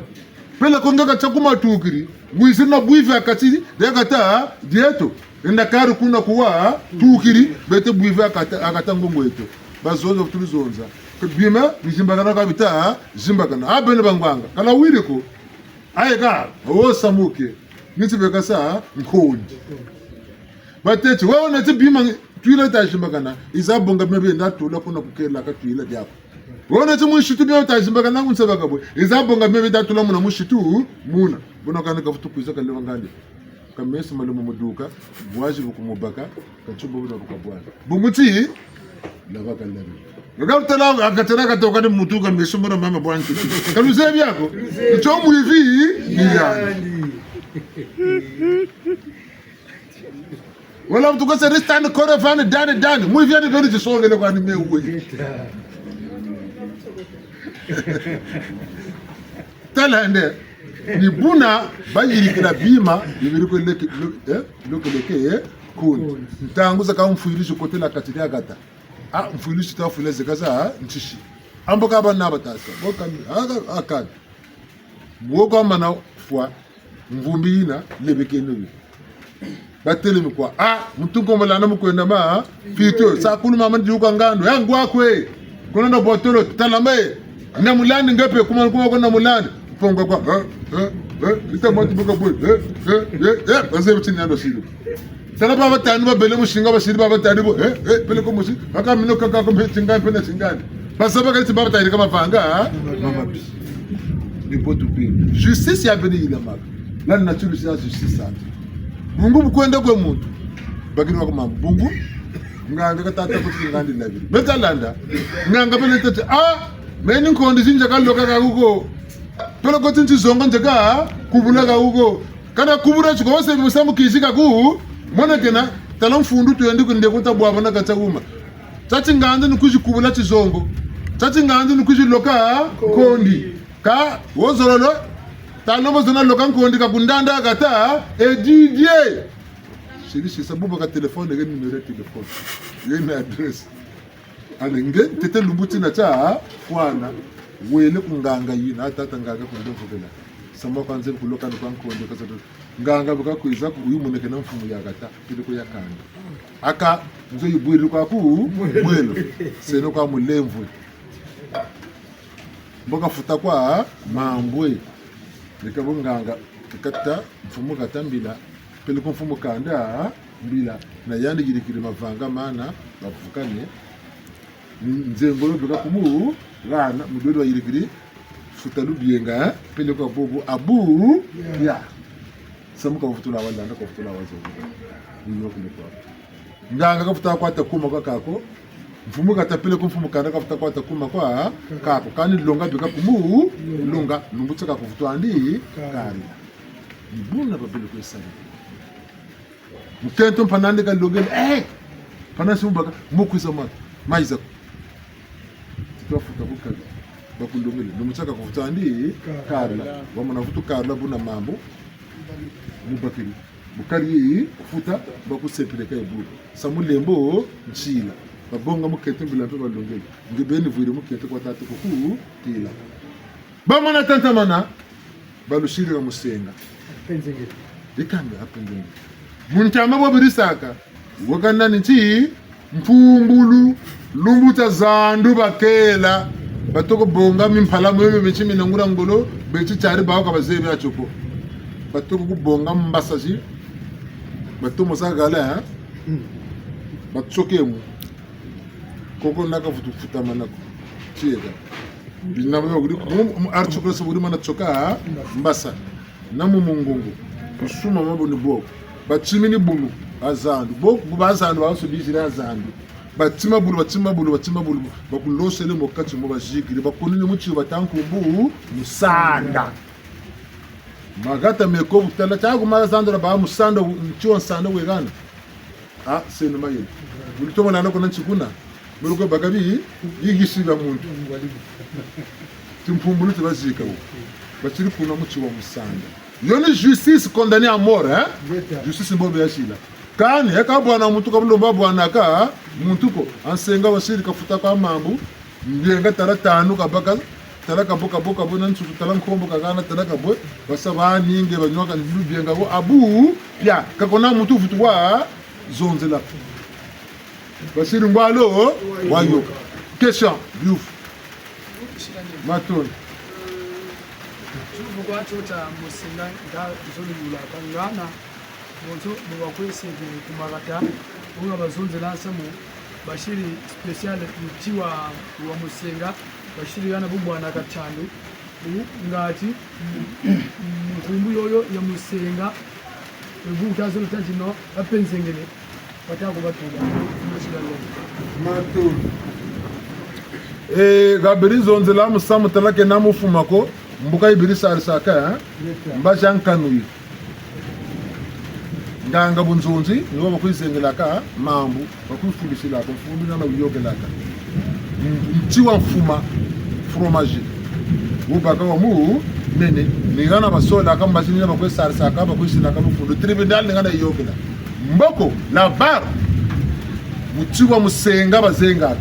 Pele ko nge kansi kuma tukiri. Wizi na bwivi akati, dia kata, dieto. Enda kari kuna kuwa, tukiri, beto bwivi akata, akata ngongo eto. Bazonza, tuli zonza. Bima, bizimbakana kwa bita, zimbakana. Ah, beno bangwanga. Kala wiri ko. Aye ka, o samuke. Niti beka sa, nkondi. Batete, wewe nati bima, twila ta zimbakana. Iza bonga mebe nda tula kuna kukela ka twila diapo. Wewe nati mwisi tu bima ta zimbakana kunsa bakabwe. Iza bonga mebe nda tula muna mwisi tu, muna. Bona kana kafutu kwiza kalewa ngandi. Ka meso malumu mu duka, bwazi bu kumubaka, ka nsubu buna bu kabwazi. Bu muti, laba ka labi. Nga utala, akatala katoka ni mutu ka meso muna mama bwantu. Ka luzebi ako? Ncho mwivi, ni yani. Wala mtu kwa seri stand kore vani dani dani. Mwivi yani beni chisongele kwani me uwe. Tala nde. Ni buna bayirikila bima, bibiri ko leke, lo-, eh, lokeleke, eh, kundi. Ntangu zaka mfwiri zikotela kati dia gata. Ah, mfwiri zita fwila zeka za, ah, ntishi. Ambo ka bana batasa. Boka, ah, ah, kan. Mwoko amana fwa. Mvumbi yina, lebekene yo. Batelemi kwa. Ah, muntu nkombo landa mu kwenda ma, ah, fito. Sa kulu mama ndi yuka ngando. Ya ngwa kwe. Kuna na botolo, talama ye. Na mulandi nge mpe, kuma, kuma kuna mulandi. Mpongo kwa. Eh, eh, eh. Ita mwa tubuka bwe. Eh, eh, eh, eh. Baze bitini yando siri. Tala ba batanu babele mu singa basiri ba batanu bo. Eh, eh, peleko musi. Aka mino kaka ko mpe singa mpe na singa. Basaba kali ba batanu kama vanga, ah? Mama bi. Ni botu bi. Justice ya beni yina maka. La nature c'est la justice ça. Bungu bu kwenda kwa muntu. Bakiri wa kuma bungu. Nganga ka tata ko ngandi la bi. Meta landa. Nganga bele tete. Ah, meni nkondi zinja kaloka ka huko. Peleko ti nti zongo nzeka, kubula ka huko. Kana kubula tiko wase musamu kizika ku, mwana kena, tala mfundu tu yandi kunde kuta bwabana kata uma. Tati ngandi ni kuzi kubula tizongo. Tati ngandi ni kuzi loka nkondi. Ka, wozololo, tala wozona loka nkondi ka kundanda kata, e Didier. Siri si sabuba ka téléphone, ye numéro ya téléphone. Ye na adresse. Allez, nge, ntete lumbu tina tia, fwana, wele ku nganga yina, tata nganga kunde mvovela. Samu kwa nze kuloka ni kwa nkondi, kasa tu. Nganga bu kakwiza ku, uyu muneke na mfumu ya gata, peleko ya kanda. Aka, nzo yibwiri kwa ku, mwelo. Seno kwa mulemvwe. Mbo kafuta kwa, mambwe. Leka bu nganga, kata, mfumu kata mbila. Peleko mfumu kanda, mbila. Na yandi yirikiri mavanga mana, bavukane. Nzengolo bika kumu, gana, mudwedi wayirikiri, futa lubienga, eh? Peleko bobo, abu, ya. Samu kavutula wala, na kavutula wazo. Ni yo kule kwa. Nganga kafuta kwata kuma kwa kako. Mfumu kata peleko mfumu kanda kafuta kwata kuma kwa kako. Kani longa bika kumu, longa, lumbu tia kako vutu andi, kari. Ni buna babele kwe sari. Mukento mpana andi kalongele, eh! Mpana si mubaka, mukwiza mwa, maiza ko. Titwa futa bukali. Bakulongele, no muchaka kufuta andi, karla. Wamana vutu karla buna mambu, mubakiri. Bukali yi, kufuta, bakusepeleka ye bulu. Samu lembo, ntsila. Babonga mukento mbila mpe balongele. Nge beni vwiri mukento kwa tatu kuku, tila. Bamana tantamana, balusiri ka musenga. Apenzenge. Ikambe apenzenge. Mu ntama bwa birisaka, wakana ni nti, mpumbulu, lumbu tia zandu bakela, batoko bonga mimpala mwebe michi minangura ngolo, beti tiari bawo ka bazebi atioko. Batoko kubonga mbasa zi, batomo za gala, eh? Batsoke mu. Koko naka vutu futamana ko. Tieka. Bina bia uri, mu, mu article sa uri mana tsoka, mbasa. Na mu mungungu. Kusuma mabo ni boko. Batimi ni bulu, azandu. Boko, bazandu, basu bizira azandu. Batima bulu, batima bulu, batima bulu. Bakulosele mu kati mo bazikiri. Bakunini muti batanku bu, musanda. Magata meko butala, tiaku mazandula ba musanda, nti wa nsanda wegana. Ah, seno mayele. Buli tomo nana kuna nti kuna. Bulu ko bakabi, yigisi ba muntu. Timpumbulu tibazika wo. Batiri kuna muti wa musanda. Yo ni justice condamné à mort, hein? Justice mbobe ya sila. Kani, eka bwana muntu ka bulomba bwana ka, muntu ko, ansenga wasiri kafuta kwa mambu, mbienga tala tanu kabaka, tala kabo, kabo, kabo, na nsusu, tala nkombo kagana, tala kabo, basa baninge, banywaka, lubienga wo, abu, pia, kakona muntu vutu wa, zonzela. Basiri ngwalo, wayo. Question, biufu. Matondo. Tuvuka tota musinga nga zolo yula bangana, bonso bo bakwese ku, ku magata, bonga bazonzela nsamu, basiri spécial muti wa, wa musenga, basiri yana bu bwana katanu, u, ngati, nkumbu yoyo ya musenga, bu utazolo tantino, bapenzengele. Batako batula, masila lo. Matu. Eh, ga beri zonzela musamu tala kena mu fuma ko, mbuka ibiri sarisaka, eh? Leta. Mbazi a nkanu yi. Nganga bunzonzi, ni wo bakwizengelaka mambu, bakwifundisilaka, mfumu ni yandi uyokelaka. M-, nti wa mfuma, fromager. Wo baka wa munene, ni yandi basolaka, mbazi ni yandi bakwisarisaka, bakwisilaka lufundu. Tribunal ni yandi yokela. Mboko, la barre, mu nti wa musenga bazengaka.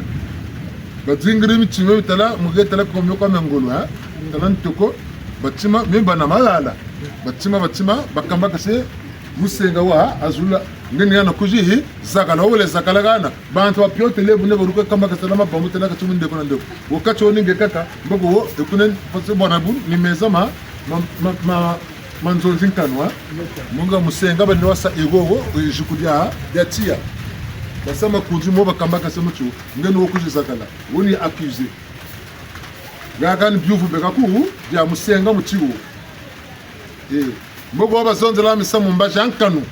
Bazingiri mitima mi tala, mu ke tala komi kwa mia ngolo, hein? Tala ntoko, batima, mimba na malala. Batima, batima, bakambakase, musenga wa azula, nge ni yandi kwizi zakala, wele zakala kana. Bantu ba piotele bune baluka kambakasela mabambu tela kati mu ndeko na ndeko. Wo kati wo ni nge kaka, mboko wo, e kune, parce que bwana bu, ni meza ma, ma, ma, ma, ma nzonzi nkanu, hein? Mu nga musenga bandi wasa e wowo, e ziku dia, dia tiya. Basa makunzi mo bakambakase mu tio, nge ni wo kwizi zakala. Wo ni accusé. Nga kani biuvu beka ku, dia musenga mu tio. Eh, mboko bazonzela misamu mbazi a nkanu.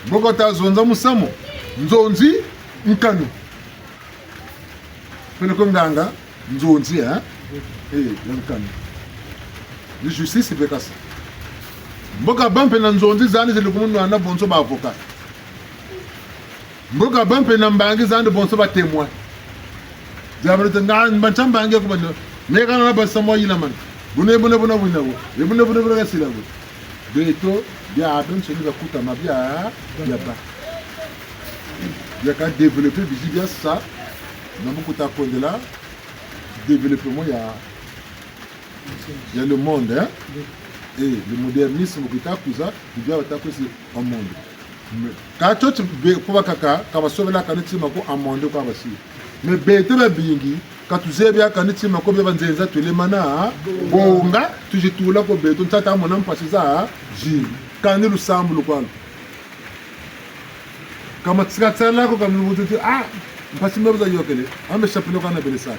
Mboko ta zonza musamu, nzonzi nkanu. Peleko nganga, nzonzi, eh? Eh, ya nkanu. Ni justice beka sa. Mboko bampe na nzonzi zani zili ku munwana bonso ba avocat. Mboko bampe na mbangi zandi bonso ba témoin. Diabolo te nga mbancha mbangi ya kubanda. Meka na basa mwa yila mana. Bune, bune, bune, bune, bune. E bune, bune, bune, kasila bune. Beto, biabiansoni bia kutama bia, bia ba. Bia ka développer bizi bia sa. Na mu kuta kondela développement ya, ya le monde, hein? Et le modernisme kita kwiza, ni bia bata kwesi au monde. Mais, ka tio ti be, kuba kaka, ka basobelaka ni tima ko au monde kwa basi. Mais beto babingi, ka tuzebi aka ni tima ko bia banzenza tulemana bonga, tuzi tula ko beto, ntata mona mpasi zazingi. Kani lusambulu kwalu. Ka matsika tsala ko, ka mu lubutu ti, ah, mpasi mbe bu zayokele, ambe chapelet kwa na bele saka.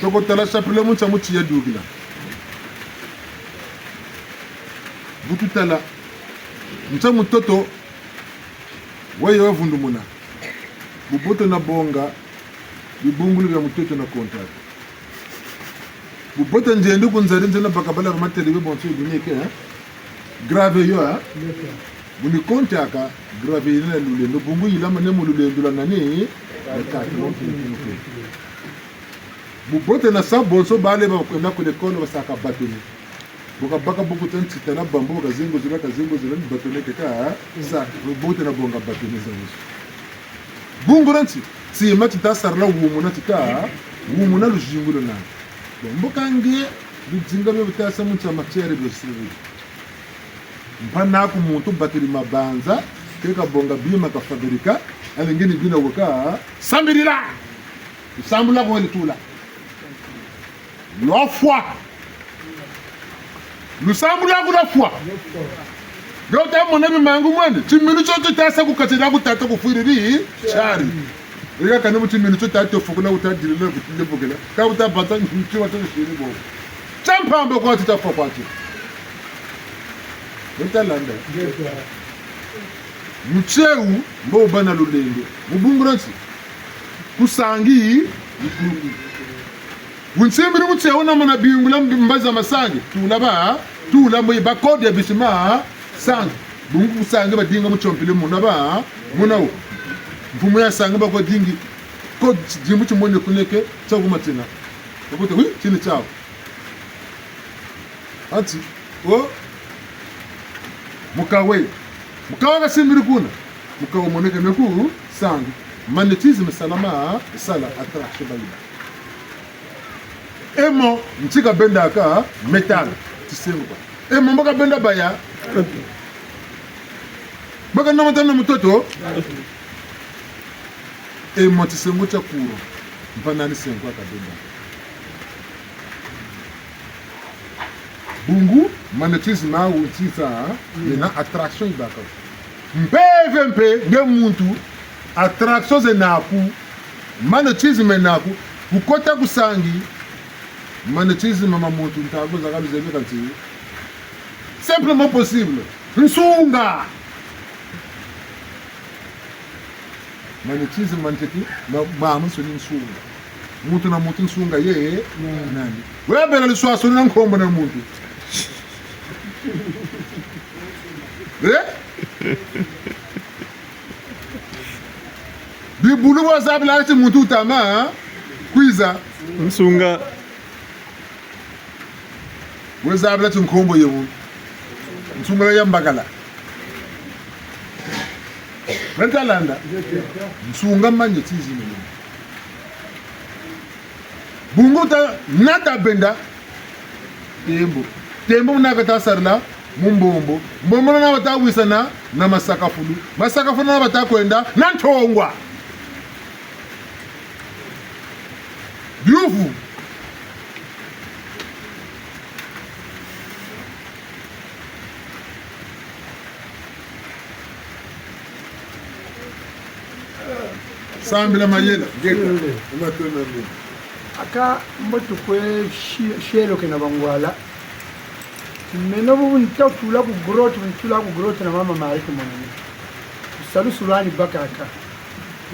Toko tala chapelet mu ntia mu tiya dukila. Bu tutala, ntia mutoto, waye wavundumuna. Bubote na bonga, bibungulu bia mutoto na contact. Bubote nzendo ku nzari nzena baka bala ba matele be bonso ibineke, hein? Grave yo, hein? Bu ni konti aka, grave yina na lulendo, bungu yilama ne mu lulendo lwa nani? Lwa tata, mon pin, pin, pin. Bubote na sa bonso bale bakwenda ku l'école basaka bâtonnet. Bu kabaka buku tia nti tala bambu, bu kazingu zula, kazingu zula, ni bâtonnet keka, hein? Sa, bubote na bonga bâtonnet za bonso. Bungu na nti, tima ti ta sarila wumuna ti ta, wumuna luzingu luna. Bon, mboka nge, luzinga bia bita sa mu ntia matière bia siri. Mpangi aku muntu bakidi mabanza, ke kabonga bima ka fabriquer, ale nge ni bina waka, sambilila! Lusambulu lwaku lwele tula. Lwafwa. Lusambulu lwaku lwafwa. Nge uta mona bimangu mwene. Timinu tio tuta sa ku kati diaku tata kufwiriri tiari. Ika kani mu timinu tio tata fukula uta dilila kutile bukela. Ka uta bata nti wa tio siri bo. Tia mpamba kwa tita fwa kwa tio. Uta landa. Mu tieu, mbo bana lulendo. Mu bungu na nti. Ku sangi, ku nsimbiri mu tieu na mana bingula mbazi za masangi. Tula ba, tula mbo ba code ya bisima, sangi. Bungu ku sangi badinga mu tiompile muna ba, muna wo. Mfumu ya sangi ba kwa dingi. Code dimbu timone kuneke, tia kuma tina. Bakute, oui, tini tiau. Anti, o, mukawe. Mukawe kasimbiri kuna. Mukawe moneke meku, sangi. Magnétisme salama, sala attraction bayina. Aimant, nti kabendaka, métal, tisengo kwa. Aimant mbo kabenda baya. Baka na matana mutoto. Aimant tisengo tia courant. Mpanani sengo kabenda. Bungu, magnétisme au nti sa, yena attraction ibaka. Mpeve mpe, nge muntu, attraction zena aku, magnétisme ena aku, kukota ku sangi, magnétisme ma muntu ntangu zakaka luzebi kansi. Simplement possible. Nsunga. Magnétisme, magnétique, ma, ma, nsoni nsunga. Muntu na muntu nsunga ye, nani? Nani? Wewe bela luswaswani na nkombo na muntu. Eh? Bibulu bwa zabila ti muntu utama, hein? Kwiza. Nsunga. Bwe zabila ti nkombo ye muntu. Nsunga ya mbakala. Beta landa. Nsunga manye ti zina ye muntu. Bungu ta nata benda. Tembo. Tembo muna kata sarila mu mbombo. Mbombo na bata wisana na masakafulu. Masakafulu na bata kwenda na ntongwa. Biyuvu. Sambila mayela. Ngeta. Matondo mingi. Aka mbo tukwe shi-, shelo kena bangwala. Meno bu nta tula ku grotte, bu ntula ku grotte na mama Marie kumonani. Salusu lwani bakaka.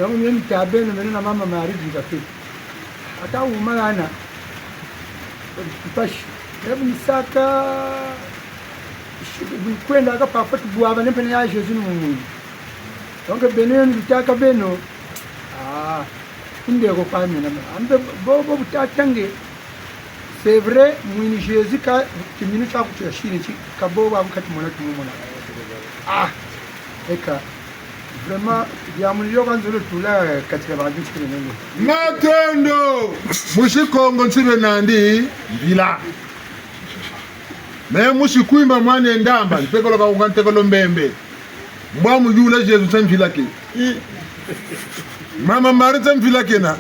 Yango mie nta beno meno na mama Marie dinga pe. Ata uma yana. Mpasi. Ebu nisaka. Shi-, bu kwenda aka parfois tubwabane pene ya Jésus ni mu munu. Donc beno yo nitaka beno. Ah, kunde ko kwa mina. Ambe bo, bo butata nge. C'est vrai, mwini Jésus ka kiminu kia kutu ya shini ti, ka bo ba kati mona tumumona. Ah, eka. Vraiment, ya muni yo kanzolo tula, eh, kati ya bantu nsikile nenge. Matondo! Musi Kongo nsibe nandi, mvila. Me musi Kwimba mwana Ndamba, ntekolo Kaunga, ntekolo Mbembe. Mbwa muyula Jésus nsa mvila ke. Mama Marie nsa mvila kena.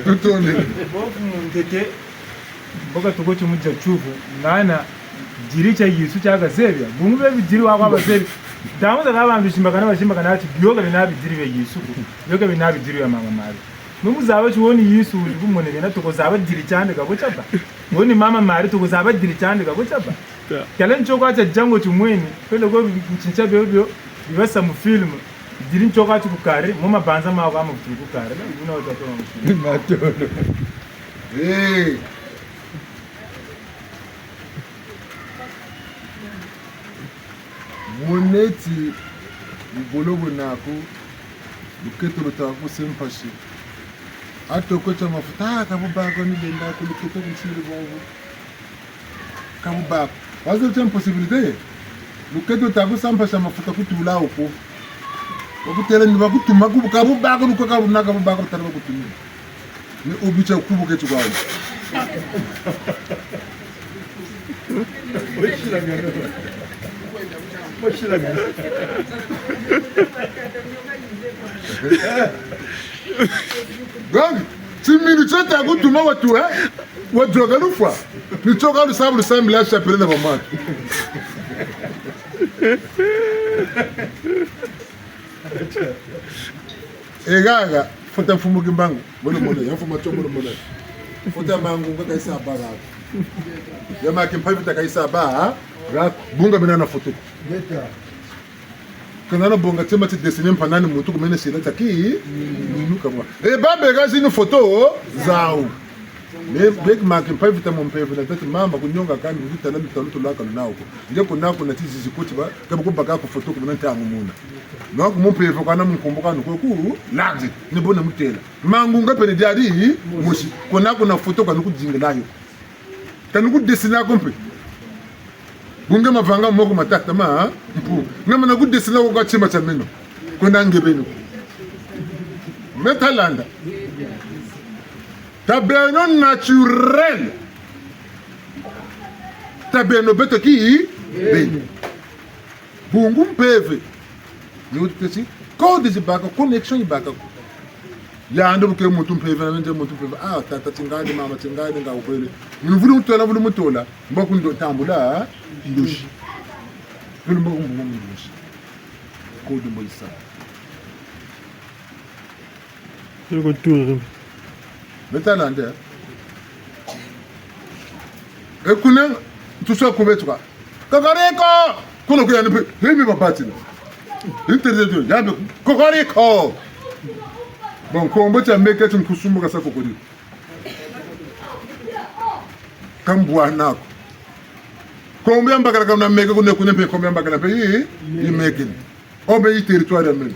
Tutonde. Bofu mu ntete, mboka toko ti mu dia tiyuvu, ngana diri kia Yesu kia kazebi. Bungu bie bidiri wa kwa bazebi. Ntangu zakaka bantu basimbakana, basimbakana ti bio ka bina bidiri bia Yesu ko. Bio ka bina bidiri bia Mama Maria. Mu zaba ti woni Yesu udi kumonekena, toko zaba diri kiandi ka bo kiaba. Woni Mama Maria, toko zaba diri kiandi ka bo kiaba. Ya. Kala nchoka cha jango chimweni, pele ko nchincha bio bio, bibasa mu film. Diri nchoka ti ku carré, mo mabanza ma kwa mavutu ku carré. Una wata kwa mu film. Matondo. Eh. Moneti, bubolo bonaku, lukete lutaka ku se mpasi. Ato kwe cha mafuta, ah, ka bubaka ni benda ku lukete kunsiri bobo. Ka bubaka. Wazo cha impossibilité. Lukete lutaka ku sa mpasi mafuta kutula oko. Bakutela ni bakutuma ku, ka bubaka, luko ka buna, ka bubaka, lutala bakutuma. Ni obicha kubu ke tukwa. Donc, timinu tio ta kutuma watu, eh? Wajoka lufwa. Ni choka lusabu lusambila chapelet na bamana. E gaga, foto ya Mfumu Kimbangu, mwana mwana, ya Mfumu Matsoua, mwana mwana. Foto ya Mangunga ka isa ba gaga. Ya Ma Kimpa Vita ka isa ba, ha? Gaga, bunga bina na foto. Ngeta. Kana na bonga tima ti dessiner mpanani muntu kumene sila taki, nunu kamwa. E ba bega zinu foto, zau. Me, beki Ma Kimpa Vita mu mpeve na tati mama kunyonga kani kutala lutalu tulaka nao ko. Nge kuna kuna ti zizi kuti ba, kaba kubaka ku foto kumana ntangu muna. No ku mu mpeve kana mu nkumbu kanu ko ku, landi, ni bona mutela. Mangunga pene diadi, mosi. Kuna kuna foto kanu kudinga nayo. Kanu kudessiner ko mpe. Bunge mavanga moko matata ma, mpu. Nga mana kudessiner ko kwa tima tia meno. Kuna nge beno. Me ta landa. Ta beno naturel. Ta beno beto ki beno. Bungu mpeve. Ni ututesi, code zibaka, connexion ibaka. Yandi bu ke muntu mpeve, na nje muntu mpeve. Ah, tata tingani, mama tingani, nga ubele. Ni vulu mutola, vulu mutola. Mbo kundo tambula, ndosi. Vulu mbo kumbu ndosi. Code mbo isa. Yo ko tuna. Me ta landa. E kuna, tusa kubetuka. Kokoriko! Kuna kuya ni pe, himi babatila. Internet yo, yambe, kokoriko! Bon, nkombo kia meke ti nkusumbu kasa kokoriko. Ka mbwana ko. Nkombo ya mbakala ka muna meke kuna, kuna mpe nkombo ya mbakala mpe yi, yi meke. Obe yi territoire ya mene.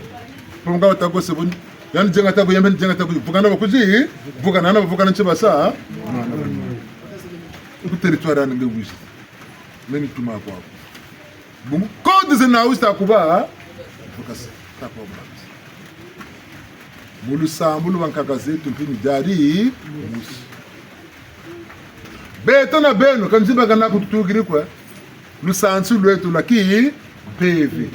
Ponga wata ko sebuni. Yandi jenga ta ko, yambe jenga ta ko. Vukana bakuzi, vukana na, vukana nchi basa. Ku territoire ya nge wizi. Meni tuma kwa. Bungu, code zina wisa kuba, vukasa, ta kwa vukasa. Mu lusambulu lwa nkaka zeto mpe ni diadi, musi. Beto na beno, ka nzimba kana kututukiri kwa, lusansu lweto lwa kimpeve.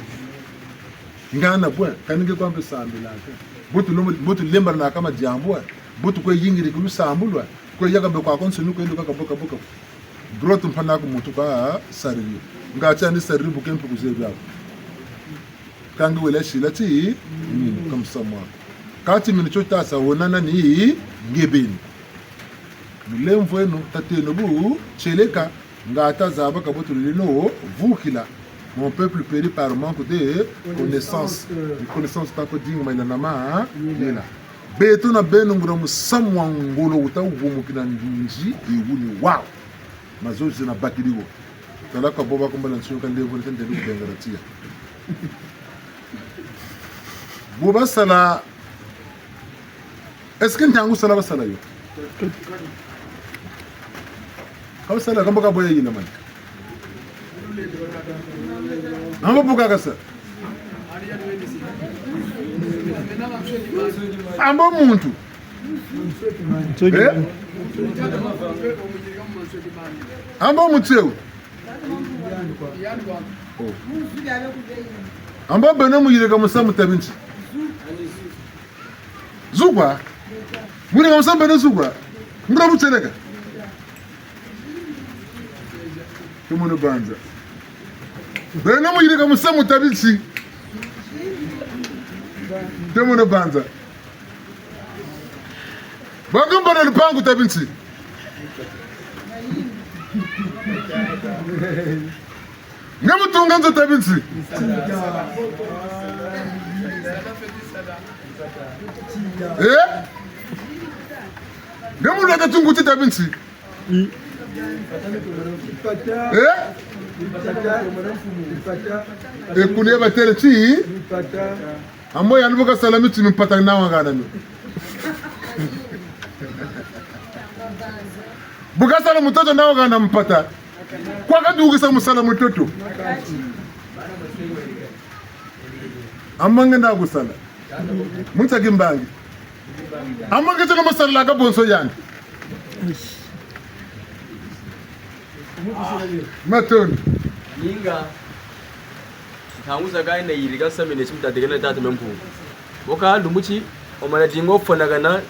Ngana bwe, kani nge kwa mpe sambilaka. Mbo tulombo-, mbo tulembanaka madiambu, mbo tukwe yingiri ku lusambulu, kwe yaka be kwa konso nuko endo kaka boka boka. Grotte mpe na ku muntu kasariri. Nga tiandi sariri bu ke mpe kuzebi ako. Ka nge wele sila ti, minu, ka musamu aku. Kati minu tio tasa wonana ni nge beni. Mu lemvweno, tateno bu kieleka, nga ta zaba ka bo tulileno vukila. Mon peuple périt par manque de connaissance. Connaissance. Ni connaissance ta ko dinga mayela na ma, yela. Beto na beno nguria musamu wa ngolo uta wumukina ndunzi, e wuni wau. Mazozi na bakidi wo. Tala ka bo ba kumbala nsunu ka levo lete ndelu kubengara tiya. Bo basala. Est-ce que ntangu sala basala yo? Ka basala, ka mbo ka bo ya yina mani. Ambo bu ka kasa. Ambo muntu. Eh? Ambo mutseu. Oh. Ambo beno mu yirika musamu ta binsi. Zu kwa. Mu yirika musamu beno zu kwa. Nguria bu kieleka. Te mono banza. Beno mu yirika musamu ta binsi. Te mono banza. Ba kumbana lupangu ta binsi. Nge mu tunga nzo ta binsi. Eh? Nge mu lwata tunguti ta binsi. Eh? E kule batele ti. Ambo yandi bu kasala miti mimpata na wagana mi. Bu kasala mutoto na wagana mpata. Kwa kadukisa mu sala mutoto. Ambo nge nda kusala. Mu nsa kimbangi. Ambo nge tena masalaka bonso yandi. Matondo. Ninga. Ntangu zakaka yandi yirika nsamu ina ti mu tatekena Tata Mampungu. Boka lumbu ti, o mana dinga o fwanakana,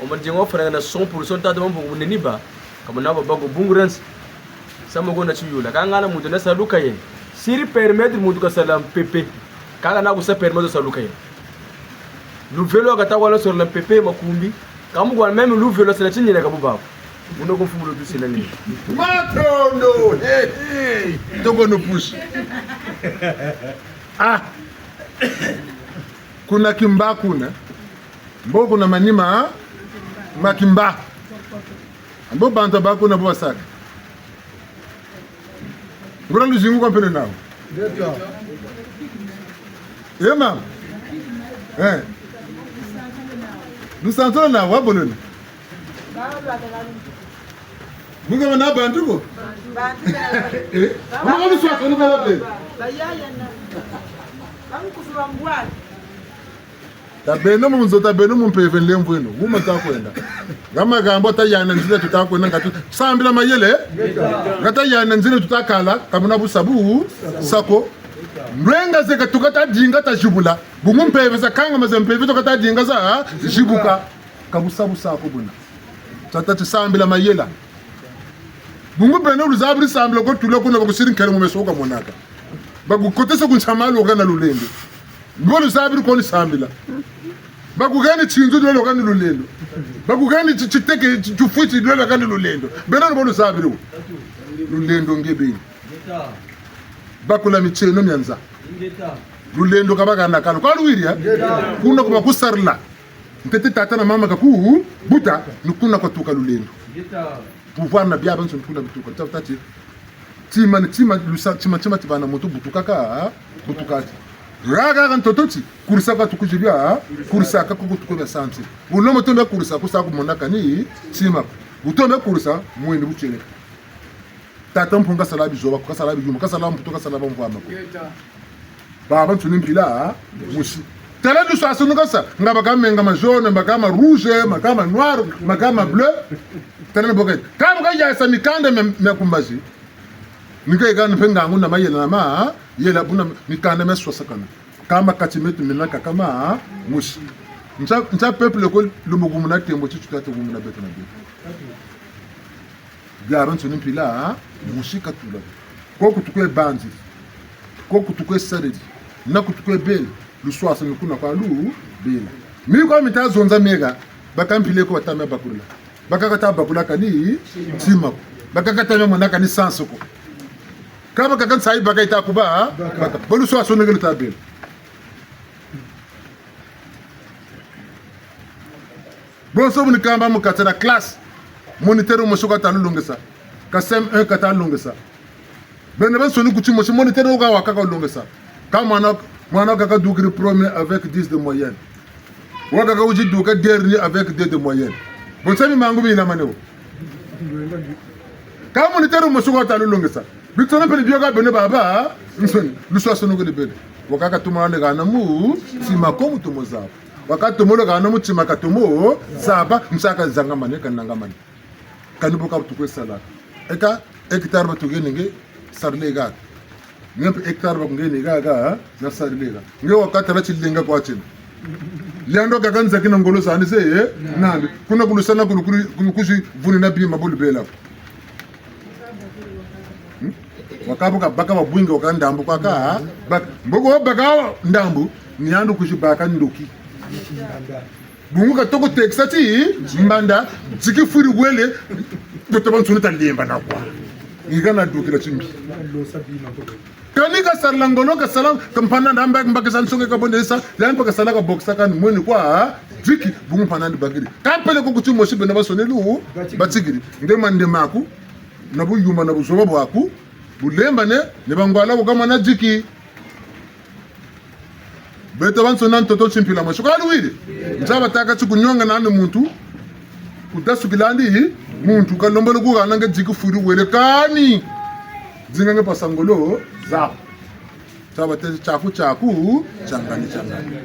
o mana dinga o fwanakana cent pour cent Tata Mampungu buneniba, ka muna baba ko bungu ransi. Samu ko na tiyula. Ka ngana muntu na saluka ye. Siri permettre muntu kasala mpepe. Kaka na kusa permettre saluka ye. Luvelo kata wala solola mpepe makumbi. Ka mu kwa même luvelo sala tini na kabu bako. Muno ko mfumu lo tusina ni. Matondo! Hey, hey! Toko no push. Ah! Kuna Kimba kuna. Mbo kuna manima, ma Kimba. Mbo bantu ba kuna bo basaka. Nguria luzingu kwa mpene nao. Eh, mama. Eh. Lusansu luna wa bolona. Bunga mana bantu ko? Eh? Mama, luswaswanu kala pe. Bayaya na. Bamu kufuba mbwani. Ta beno mu nzo, ta beno mu mpeve, nlemvweno. Wuma ta kwenda. Nga makambu ta yana nzila tuta kwenda, nga tu sambila mayele. Nga ta yana nzila tuta kala, ka muna busa bu, sa ko. Ndwenga ze ka tuka ta dinga ta zibula. Bungu mpeve za kanga maze mpeve tuka ta dinga za zibuka. Ka busa busa ko buna. Tata ti sambila mayela. Bungu beno luzabiri sambila ko tula kuna bakusiri nkele mu meso ka monaka. Bakukotesa ku nsamalu ka na lulendo. Bo luzabiri ko ni sambila. Bakugani tinzu lwelo ka ni lulendo. Bakugani ti-, titeke ti-, tufwiti lwelo ka ni lulendo. Beno bo luzabiri wo. Lulendo nge beni. Bakula mitieno mia nza. Lulendo ka bagana kalo. Kwa luwiri, eh? Kuna kuma kusarila. Ntete tata na mama kakubuta, ni kuna kwatuka lulendo. Pouvoir na biabiansoni kuna bituka. Ntia tati, tima ni tima, lusa, tima, tima ti vana muntu butukaka, butukati. Raga ga ntoto ti, kurisa ka tukuzi bia, kurisa ka kuku tuku bia sansi. Ulomo tombe kurisa, kusa kumonaka ni tima. Utombe kurisa, mweni buchele. Tata Mpungu kasala bizoba, kasala biyuma, kasala mputu, kasala bamvwama ko. Babansoni mpila mosi. Tala luswaswanu kasa, nga baka menga ma jaune, baka ma rouge, baka ma noir, baka ma bleu. Tala na boka. Ka baka yasa mikanda mia, mia ku mbazi. Ni ka yeka mpe ngangu na mayela na ma, yela buna mikanda mia swasakana. Kama kati metu mina kakama mosi. Ntia, ntia peuple ko lumbu kumuna tembo ti tuta te kumuna beto na beto. Biabiansoni mpila mosi katula. Ko kutu kwe banzi. Ko kutu kwe saredi. Na kutu kwe bele. Luswaswanu kuna kwa lubela. Mi kwa mita zonza mega. Baka mpila ko bata mia bakula. Baka kata bakula kani tima ko. Baka kata mia monaka ni sansi ko. Ka baka kansayi baka ita kuba. Baka. Bo luswaswanu ke luta bela. Bonso bu ni kamba mu kati dia classe. Moniteur mosi kata lulongesa. Ka C M un kata lulongesa. Beno bansoni ku ti mosi moniteur wo ka wakaka lulongesa. Ka mwana, mwana kaka dukiri premier avec dix de moyenne. Wa kaka wizi duka dernier avec deux de moyenne. Bonso mi mangu mina mane wo. Ka moniteur mosi kata lulongesa. Bitsona mpe ni bio ka beno babansoni. Luswaswanu ke lubele. Wakaka tumo le gana mu, tima ko mu tumo zaba. Wakaka tumo le gana mu, tima ka tumo zaba, nsaka zangamane, kanangamane. Kani bo ka tukwe sala. Eka, hectare ba tugenenge, sarle ga. Nge mpe hectare ba kungenenge ga, na sarle ga. Nge wakatala tilenga kwa tiena. Liando kaka nzaki na ngolo zani ze, eh? Nandi. Kuna kulusana kulu, kulu, kulu kuzi vuni na bima bulu bela. Hmm? Wakabu kabaka babwingi waka ndambu kwaka, baka. Mboko baka ndambu, ni yandi kuzi baka ndoki. Bungu katoko tekisa ti, mbanda, ziki fwiri wele, beto bansoni talemba na kwa. Ni kana dukila timbi. Kani kasala ngolo, kasala, kampana na mba-, mbakisa nsonge kabondesa, ya mpa kasala kabokisa kani mweni kwa, ziki, bungu mpana ni bakiri. Ka mpele ko ku ti mosi beno bansoni lu, batsikiri. Nge mande maku, na buyuma na buzoba bwaku, bulembane, ni bangwala kukamana ziki. Beto bansoni na ntoto ti mpila mosi. Ka luwidi? Nzaba taka ti kunyonga nani muntu, kudasukila ndi muntu, kalombolo kugana nge ziki fwiri wele kani. Zinga nge pasa ngolo, za. Nzaba te tiaku, tiaku, tiangani, tiangani.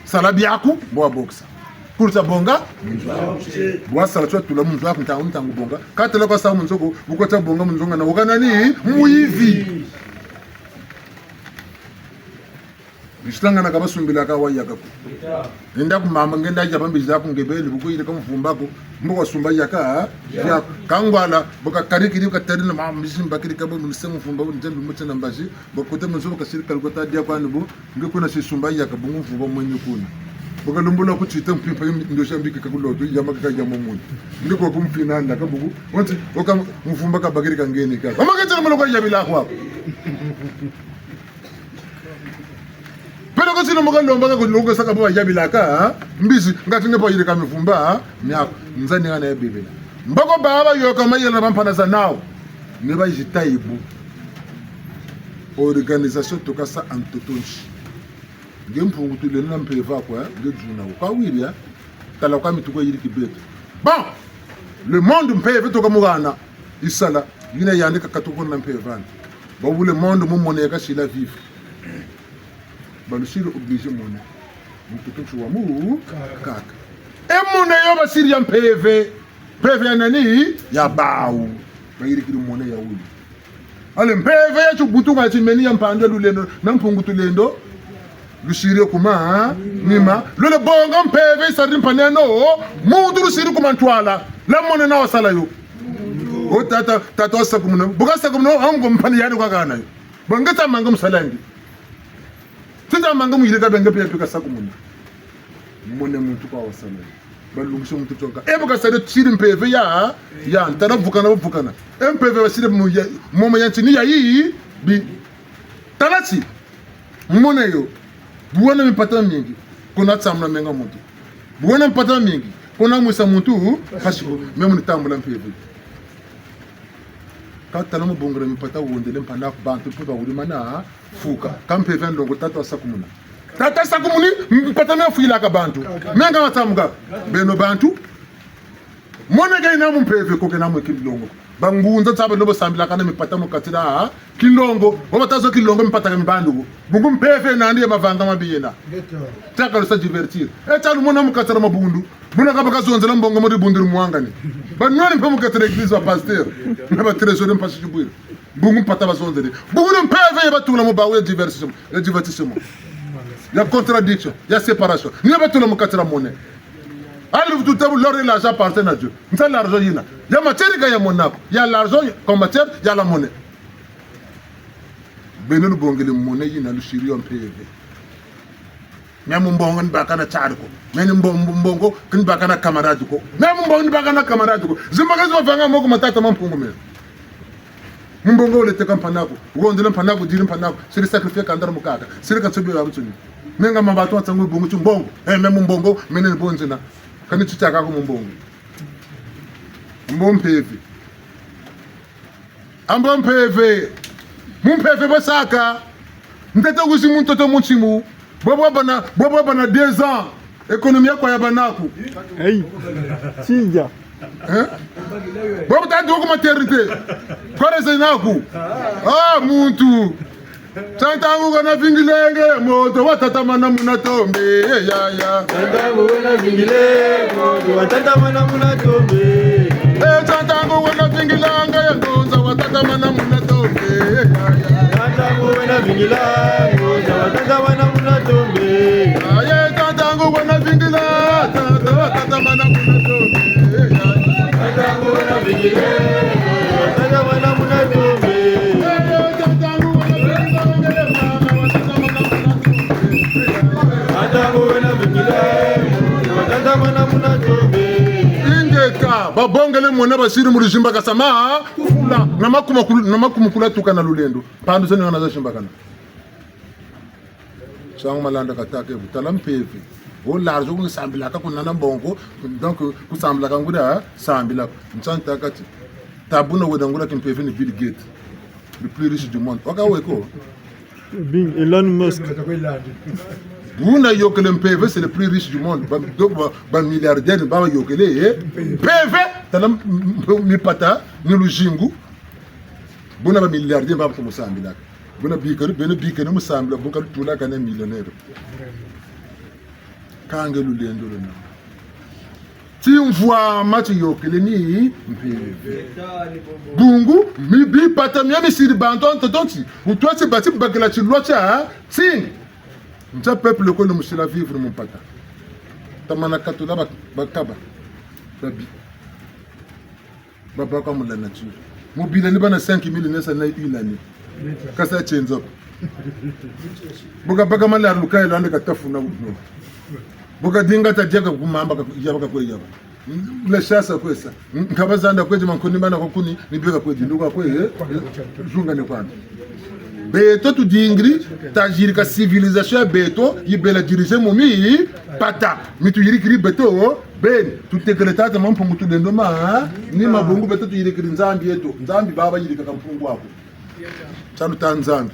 Sala biaku, bo wabokisa. Kulu tia bonga, mu nzo aku. Bo wasala tio tula mu nzo aku, ntangu, ntangu bonga. Katela kwa sa mu nzo ko, bu ko tia bonga mu nzo ngana, wakana ni, mwivi. Bisitangana ka basumbila ka wa yaka ko. Enda ku mama ngenda ya bambi za ku ngebele bu ko yile ka mvumba ko. Mbo wasumba yaka, ya kangwala, bu kakarikiri katari na mama mbizi mbakiri ka bo mnise mvumba, nzambi mutse na mbazi, bu kote mzo bu kasiri kalu kota dia kwa ni bu, nge kuna si sumba yaka bungu mvumba mwenye kuna. Bu kalumbu la kutita mpimpa ndosi ya mbiki kakuloto, ya maka ya momuni. Nge kwa kumfina ndaka buku, wanti, waka mvumba kabakiri kangeni ka. Mama kete na maloka ya bila kwa. Peleko sino mu kalomba ka kulonga saka bo yabilaka, ha? Mbizi, ngati nge bo yirika mivumba, ha? Miaku, nzani ngana ya bebela. Mboko baba yoka mayela mampana za nao. Ne ba yita ibu. Organisation tukasa antotonsi. Nge Mpungu Tulendo na mpeve aku, ha? Nge dzuna wo. Kwa wiri, ha? Tala kwa mituka yiriki beto. Bon! Le monde mpeve toka mu gana. Isala, yina yandi kakatuka na mpeve andi. Bawu le monde mu monnaie kasila vivre. Balusiri obligé monnaie. Mutu nti wa mu kaka. E monnaie yo basiri ya mpeve. Mpeve ya nani? Ya bawu. Bayirikiri monnaie ya wulu. Ale mpeve ya tibutuka timeni ya mpandu ya lulendo, na Mpungu Tulendo. Lusiri kuma, ha? Nima. Lole bonga mpeve isari mpaneno. Muntu lusiri kuma ntwala. La monnaie na wasala yo. O tata, tata wasakumuna. Bu kasakumuna, amu ko mpani yandi kwa kana yo. Bonga ta manga musalangi. Tita manga muyirika benge pe pe kasakumuna. Monnaie muntu kwa wasala yo. Balungisa muntu tonka. E bu kasala tiri mpeve ya, ya, ntala vukana, vukana. E mpeve basiri mu ya, momo ya ntini ya yi, bi. Tala ti, monnaie yo, bu wana mimpata mingi, kuna tsamuna menga muntu. Bu wena mpata mingi, kuna mwisa muntu mpasi ko, même ni tambula mpeve. Ka tala mu bongela mimpata wondele mpana ku bantu mpe bawudi mana fuka. Ka mpeve ya nlongo tata wasakumuna. Tata sakumuni, mpata mia fwilaka bantu. Menga watsamuka. Beno bantu. Mona ke ina mu mpeve ko, ke na mu kinlongo. Bangunza tsaba lobo sambilaka na mimpata mu kati dia kinlongo. Waba tazo kinlongo mimpata ka mibandu ko. Bungu mpeve nandi ya mavanga mabi yena. Geto. Taka lusa divertir. E tsalu mona mu kati dia mabundu. Buna kaba kazonzela mbongo mu dibundu mwangani. Banwani mpe mu kati dia église ba pasteur. Na ba trésorier mpasi tubwiri. Bungu mpata bazonzele. Bungu mpeve ya batula mu bawu ya divertissement. Ya divertissement. Ya contradiction. Ya séparation. Ni ya batula mu kati dia monnaie. Allez, vous tout, l'or et l'argent appartiennent à Dieu. Nsa l'argent yina. Ya matière ka ya monnaie ko. Ya l'argent comme matière, ya la monnaie. Beno lubongele monnaie yina lusiri yo mpeve. Mia mu mbongo ni baka na tsari ko. Mia ni mbo-, mbo-, mbongo ni baka na camarade ko. Mia mu mbongo ni baka na camarade ko. Zimbaka zimavanga moko matata ma Mpungu mena. Mu mbongo wele teka mpana aku. Wondele mpana aku, diri mpana aku. Siri sacrifier kanda dia mukaka. Siri ka tsobe ya butsuni. Menga mabatu wa tsangu bungu tsu mbongo. Eh, mia mu mbongo, mene ni bonzina. Kani tsu tiaka ku mu mbongo. Mbo mpeve. Ambo mpeve. Mu mpeve basaka. Ntete kuzi mu ntoto mu nsimu. Bobo bana, bobo bana deux ans. Économie ya kwa ya bana aku. Hey. Sinja. Hein? Bobo tatu ku maternité. Kwa raison aku. Ah, muntu. Tsa ntangu wena vingilenge, moto watatamana muna tombe, eh, ya, ya. Tsa ntangu wena vingile, moto watatamana muna tombe. Eh, tsa ntangu wena vingilanga ya ngonza watatamana muna tombe, eh, ya, ya. Tsa ntangu wena vingila, ngonza watatamana muna tombe. Ah, ye, tsa ntangu wena vingila, tata watatamana muna tombe, eh, ya, ya. Tsa ntangu wena vingile, ngonza watatamana muna tombe. Ingeta, babongele mona basiri mu luzimbakasa ma fula, na makumakulu-, na makumakulu tuka na lulendo. Mpandu zeno na zazimbakana. Sango Malanda katake, bu tala mpeve. O l'argent kusambilaka kuna na mbongo, donc kusambilaka nguria, sambila. Ntsanta kati. Tabuna wena nguria kimpeve ni Bill Gates, le plus riche du monde. Waka weko? Bing, Elon Musk. Buna yokele mpeve, c'est le plus riche du monde. Ba, donc, ba, ba milliardaire, ba yokele, eh. Mpeve, tala m-, m-, mipata, ni luzingu. Buna ba milliardaire, ba kumusambila. Buna bikari, beno bikari musambila, bu kalutula kana millionnaire. Kange lulendo luna. Timvwama tiyokele ni mpeve. Bungu, mi bipata mia misiri bantu a ntoto nti, utwa ti bati bakila tilwa tia, ti. Ntia peuple ko lumusila vivre mu mpata. Tamana katula ba-, bakaba. Babi. Babaka mu la nature. Mu bila ni bana cinq mille neuf cent na une année. Kasa tienzo. Bu kabaka malaria lukaya landa katafuna uno. Bu kadinga ta diaka kumamba ka-, yaba kakwe yaba. La chasse kwe sa. Nkaba zanda kwe di mankoni bana kwa kuni, ni beka kwe di nduka kwe, eh? Zunga ne kwani. Beto tudingiri, tayirika civilisation ya beto, yibela diriger mu mimpata. Mi tuyirikiri beto, beni, tutekele Tata Mampungu Tulendo ma, ni mabungu beto tuyirikiri Nzambi yeto. Nzambi baba yirika ka Mpungu aku. Salu ta Nzambi.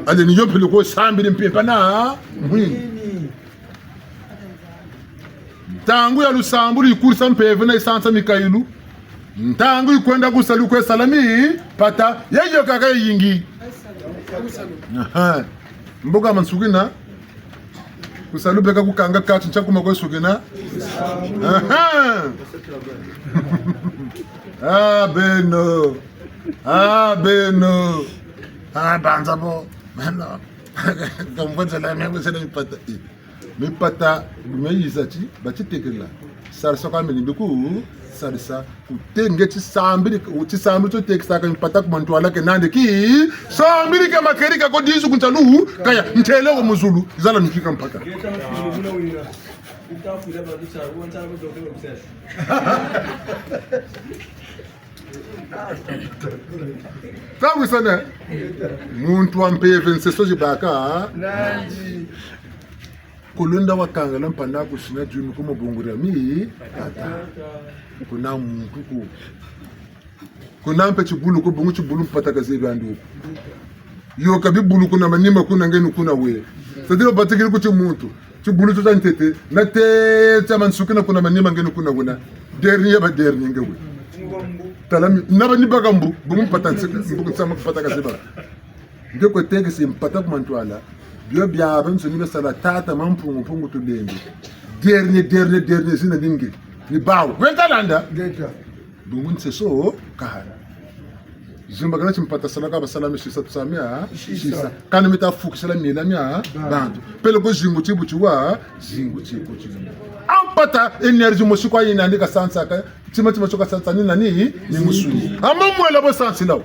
Ale ni yo mpele ko sambiri mpempa na, mwini. Ntangu ya lusambulu ikurisa mpeve na isansa mikayulu. Ntangu ikwenda ku salu kwe sala mimpata, ye yo kaka yingi. Aha. Mboka mansukina. Ku salu beka kukanga kati ntia kuma kwe sukina. Aha. Ah, beno. Ah, beno. Ah, banza bo. Beno. Kamvwenzela mia kwesela mimpata. Mimpata, mia yiza ti, batitekela. Sarisa kwa mini biku, sarisa kutenge tisambiri, tisambiri tio tekisaka mimpata ku mantwala ke nande ki, sambiri ke makerika ko dizu ku ntalu, kaya ntele wo mu zulu, zala nukika mpaka. Tawisane. Muntu wa mpeve nseso zibaka. Nandi. Kulenda wakangala mpana kusina djunu ku mabungu dia mi tata. Kuna muntu ku. Kuna mpe tibulu ku bungu tibulu mpata kazebi andi ku. Yo ka bibulu kuna manima kuna ngeni kuna we. C'est-à-dire batikiri ku ti muntu. Tibulu tuta ntete. Na te tia mansukina kuna manima ngeni kuna wena. Dernier ba dernier nge we. Tala mi, na ba ni baka mbu, bungu mpata nsika, mbu kutsama mpata kazebi. Nge kwe tekisi mpata ku mantwala. Bio biabiansoni biasala tata Mampungu Mpungu Tulendo. Dernier, dernier, dernier zina ni nge. Ni bawu. Wenta landa? Ngeta. Bungu nseso, kahana. Zimbakana ti mpata sala ka basala mi sisa tusamia, sisa. Sisa. Kana mita fukisala mila mia, ba. Bantu. Peleko zingu ti bu tiwa, zingu ti ko ti. A mpata énergie mosi kwa yina ndi kasansaka, tima tima tio kasansa ni nani, ni musuni. Ama mwela bo sansila wo.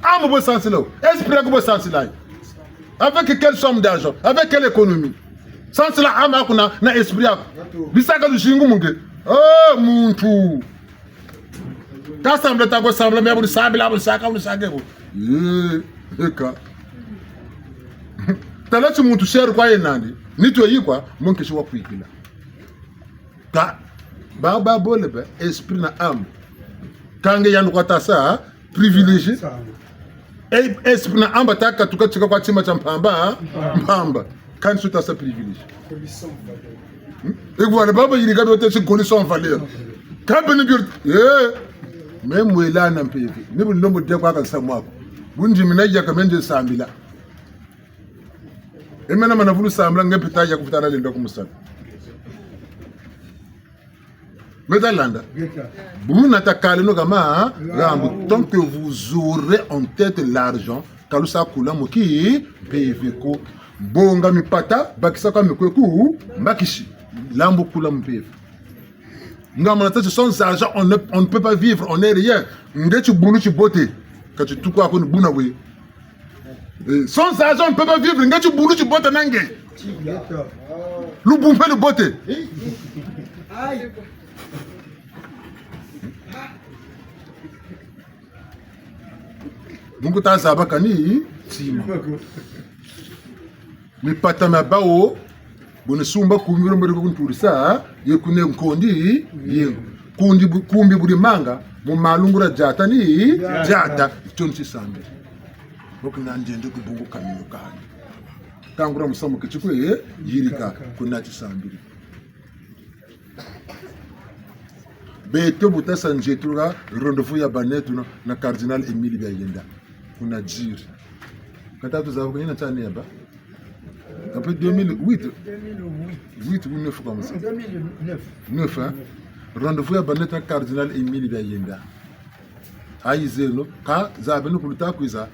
Âme bo sansila wo. Esprit yaku bo sansila yo. Avec quelle somme d'argent? Avec quelle économie? Sansila âme yaku na, na esprit yaku. Bisaka luzingu mu nge. Oh, muntu. Ka sambila ta ko sambila, mais bu sambila, bu saka, bu saka bo. Eh, eka. Tala ti muntu cher kwa yena ndi. Nitu yi kwa, mu nkisi wa kwikila. Ka, ba, ba bole be, esprit na âme. Ka nge yandi kwa ta sa, privilège. E, esprit na âme ta katuka tika kwa tima tia mpamba, mpamba. Kani su ta sa privilège. Hmm? E kwa baba yirika biote ti colis sans valeur. Ka beni bio, eh, me mwela na mpeve. Ni bu lombo de kwa ka nsamu aku. Bu ndimi na yaka me nde sambila. E mena mana vulu sambila nge mpe ta ya kuvutana lenda ku musamu. Meta landa. Buna ta kala no kama, gambu. Tant que vous aurez en tête l'argent, ka lusa kula mu kimpeve ko. Bonga mipata, bakisa kwa mikwe ku, mbakisi. Lambu kula mpeve. Nga mwana tati, sans argent, on ne, on ne peut pas vivre, on n'est rien. Nge tibulu tibote. Ka tituka ko ni buna we. Eh, sans argent, on ne peut pas vivre. Nge tibulu tibote na nge. Lubu mpe lubote. Bungu ta zaba kani tima. Mipata mia bawu, buna sumba kumbi lo mbele kunturisa, ye kune nkondi, ye. Kundi bu-, kumbi budi manga, mu malungu dia diata ni, diata, tonsi sambi. Boki na ndiende ku bungu kamio kani. Kangula musamu keti kwe, yirika, kuna tisambili. Beto bu ta sa nzietula rendez-vous ya bana beto na, na Cardinal Émile Biayenda. Kuna Djiri. Kata tuzaba kuna tina ya ba. Après deux mille huit. Huit ou neuf comme ça. Neuf, hein? Rendez-vous ya bana beto na Cardinal Émile Biayenda. Ayi zeno, ka zaba beno ku luta kwiza.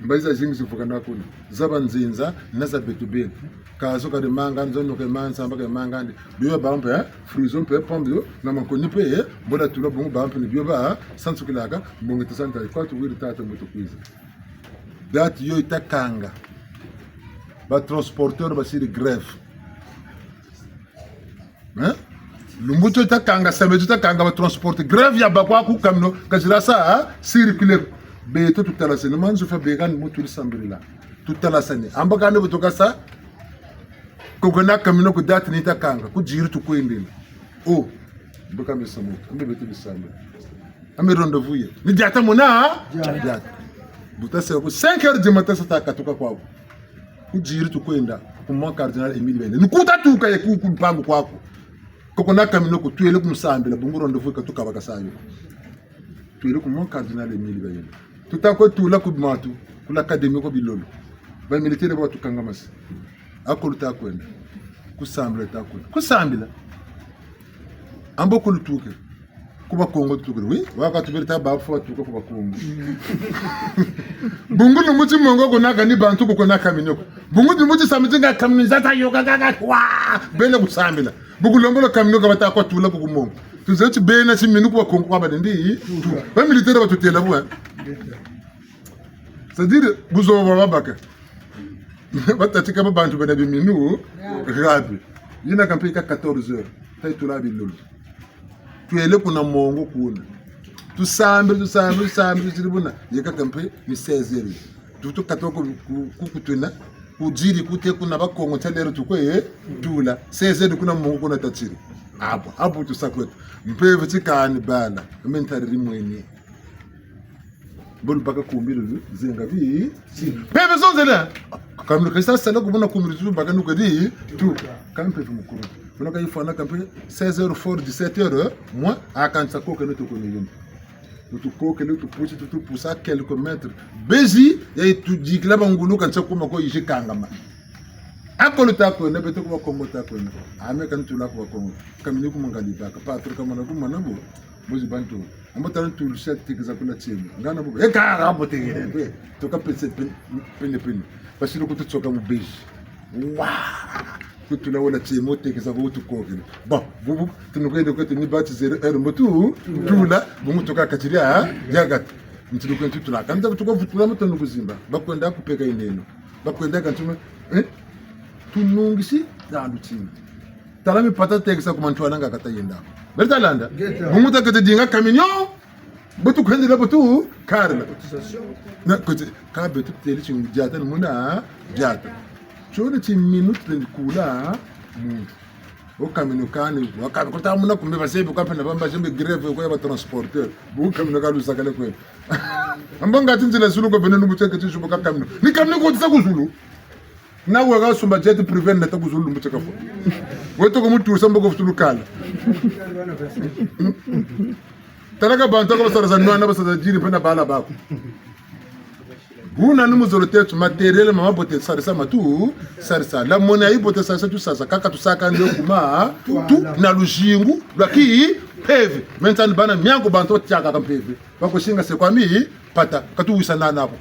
Mbazi zazingi zivukana kuna. Za banzenza, na za beto beni. Ka zo ka dimanga, zo no ke mansa, mba ke manga ndi. Bio ba mpe, eh? Fruits mpe, pomme bio, na mankoni mpe, eh? Mbola tula bungu ba mpe ni bio ba, sansukilaka, mbongo te santa, kwa tuwiri tata muntu kwiza. Date yo ita kanga. Ba transporteur basiri grève. Hein? Lumbu tio ta kanga, samedi tio ta kanga ba transporteur. Grève ya ba kwa ku camion, ka zila sa, hein? Circuler. Beto tutalasene, manzu fa beka ni muntu uli sambilila. Tutalasene. Amba kani bu tuka sa, ku kuna camion ku date ni ta kanga, ku Djiri tukwendela. Oh, mboka me samu, ambe beto bisambila. Ambe rendez-vous ye. Ni diata muna, hein? Diata. Diata. Bu ta sa ku cinq heures du matin sa ta katuka kwa. Ku Djiri tukwenda, ku Mont Cardinal Émile Biayenda. Ni ku ta tuka ye ku, ku mpangu kwaku. Ku kuna camion ku twele ku musambila, bungu rendez-vous ka tukabaka sa yo. Twele ku Mont Cardinal Émile Biayenda. Tuta kwe tula ku matu, ku l'Académie ku Bilolo. Ba militaire ba tukangamasi. Aku luta kwenda. Ku sambila ta kwenda. Ku sambila. Ambo ku lutuke. Ku Bakongo tutukiri, oui. Waka tubiri ta ba fwa tuka ku Bakongo. Bungu lumbu ti mongo kuna kani bantu ku kuna camion ko. Bungu lumbu ti samedi nga camion za ta yoka ga ga. Wa! Bena ku sambila. Bu ku lombola camion ka ba ta kwa tula ku ku mongo. Tuzeye ti bena ti minu ku Bakongo kwa balendi. Ba militaire ba tutela bu, hein. C'est-à-dire, bu zo ba babaka. Ba ta tika ba bantu bena biminu, rabi. Yina kampe ka quatorze heures. Ta itula Bilolo. Twele kuna mongo kuna. Tusambila, tusambila, tusambila, tusiri buna. Yeka kampe ni seize heures. Tu, tukatuka ku, ku, ku, ku twena. Kuzidi kute kuna Bakongo ntalero tukwe, eh, tula. Seze kuna Mungu kuna tatiri. Abo, abo tusa kwetu. Mpeve ti kani bala. Ame ntariri mweni. Bulu baka kumbiri zenga bi. Si. Mpeve zonzela. Kamwe kasa sala kubona kumbiri tu baka nuka di. Tu. Kampe tu mukuru. Kuna ka ifana kampe seize heures fort dix-sept heures, eh, moi, akansa koka ne toko ne yumba. Utukokele, utupusi, tutupusa quelques mètres. Bezi, ya itudikila bangulu kansa kuma ko iji kangama. Akolo ta kwenda, beto ku Bakongo ta kwenda. Ame kantula ku Bakongo. Kamini ku Mangalibaka. Patro kamana ku mana bo. Mozi bantu. Amba tala ntulu sia tekeza kula tiemu. Ngana bo. E ka, ka bo tegele. Be. Toka pese pen-, pene pene. Basilo kututsoka mu bezi. Wa! Kutula wala tiemu tekeza ko utukokele. Bon, bubu, tunukwende kwetu ni bati zéro heure mbo tu, tula, bungu tuka katiria, ya gata. Ntilu kwetu tula. Kanda tuka vutula moto nukuzimba. Bakwenda kupeka ineno. Bakwenda kantuma, eh? Tunungisi, zandu tima. Tala mipata tekesa ku mantwala nga kata yenda. Beri ta landa? Ngeta. Bungu ta kete dinga camion. Bo tukwendela bo tu, karela. Na, kuti, ka beto tele chingu diata ni muna, diata. Chona chi minute ni kula, muntu. O camion kani, waka, kota muna kumbe bazebi kwa pena bamba zembe grève kwa ba transporteur. Bu camion ka lusakale kwe. Amba ngati nzila zulu ko beno nubu teke ti zubu ka camion. Ni camion ko tisa ku zulu. Na waka sumba jet privé na ta ku zulu lumbu teka fo. Weto ko mutu samba ko futulu kala. Tala ka bantu ka basala za nwana, basala za diri mpe na bala baku. Buna ni mu zolo tetu matériel mama bote sarisa matu, sarisa. La monnaie yi bote sarisa tu sarisa. Kaka tusaka ndio kuma, tu na luzingu, lwa kimpeve. Menta ni bana miangu bantu tiaka ka mpeve. Bako singa se kwa mi, pata, katuwisa na nabo.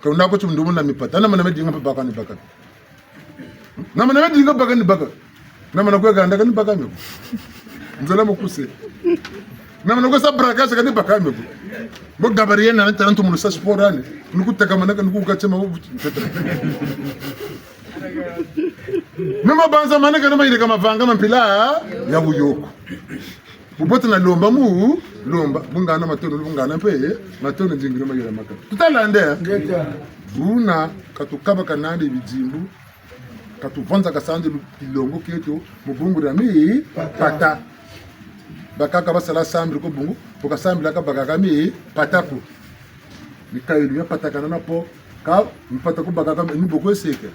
Ka una ko ti ndumu na mipata. Na mana me dinga mpe baka ni baka. Na mana me dinga baka ni baka. Na mana kwe ganda ka ni baka me. Nzala mukuse. Na mana kwe sa braquage ka ni baka me. Bo gabarit na tala ntu munu sa sport ani. Nuku taka mana ka nuku kache ma. Mema banza mana ka na mayire ka mavanga ma mpila ya buyoko. Bubote na lomba mu, lomba. Bungana matondo, bungana mpe, matondo nzingiro mayela maka. Tutalande. Ngeta. Buna, katukaba kanandi bidimbu, katuvanza kasandi lu-, ilongo kieto, mu bungu dia mi, pata. Pata. Bakaka basala sambila ko bungu, bu kasambila ka bakaka mi, pata ko. Mikayilu ya pata kana na po, ka, mpata ko bakaka mi, ni boko eseke.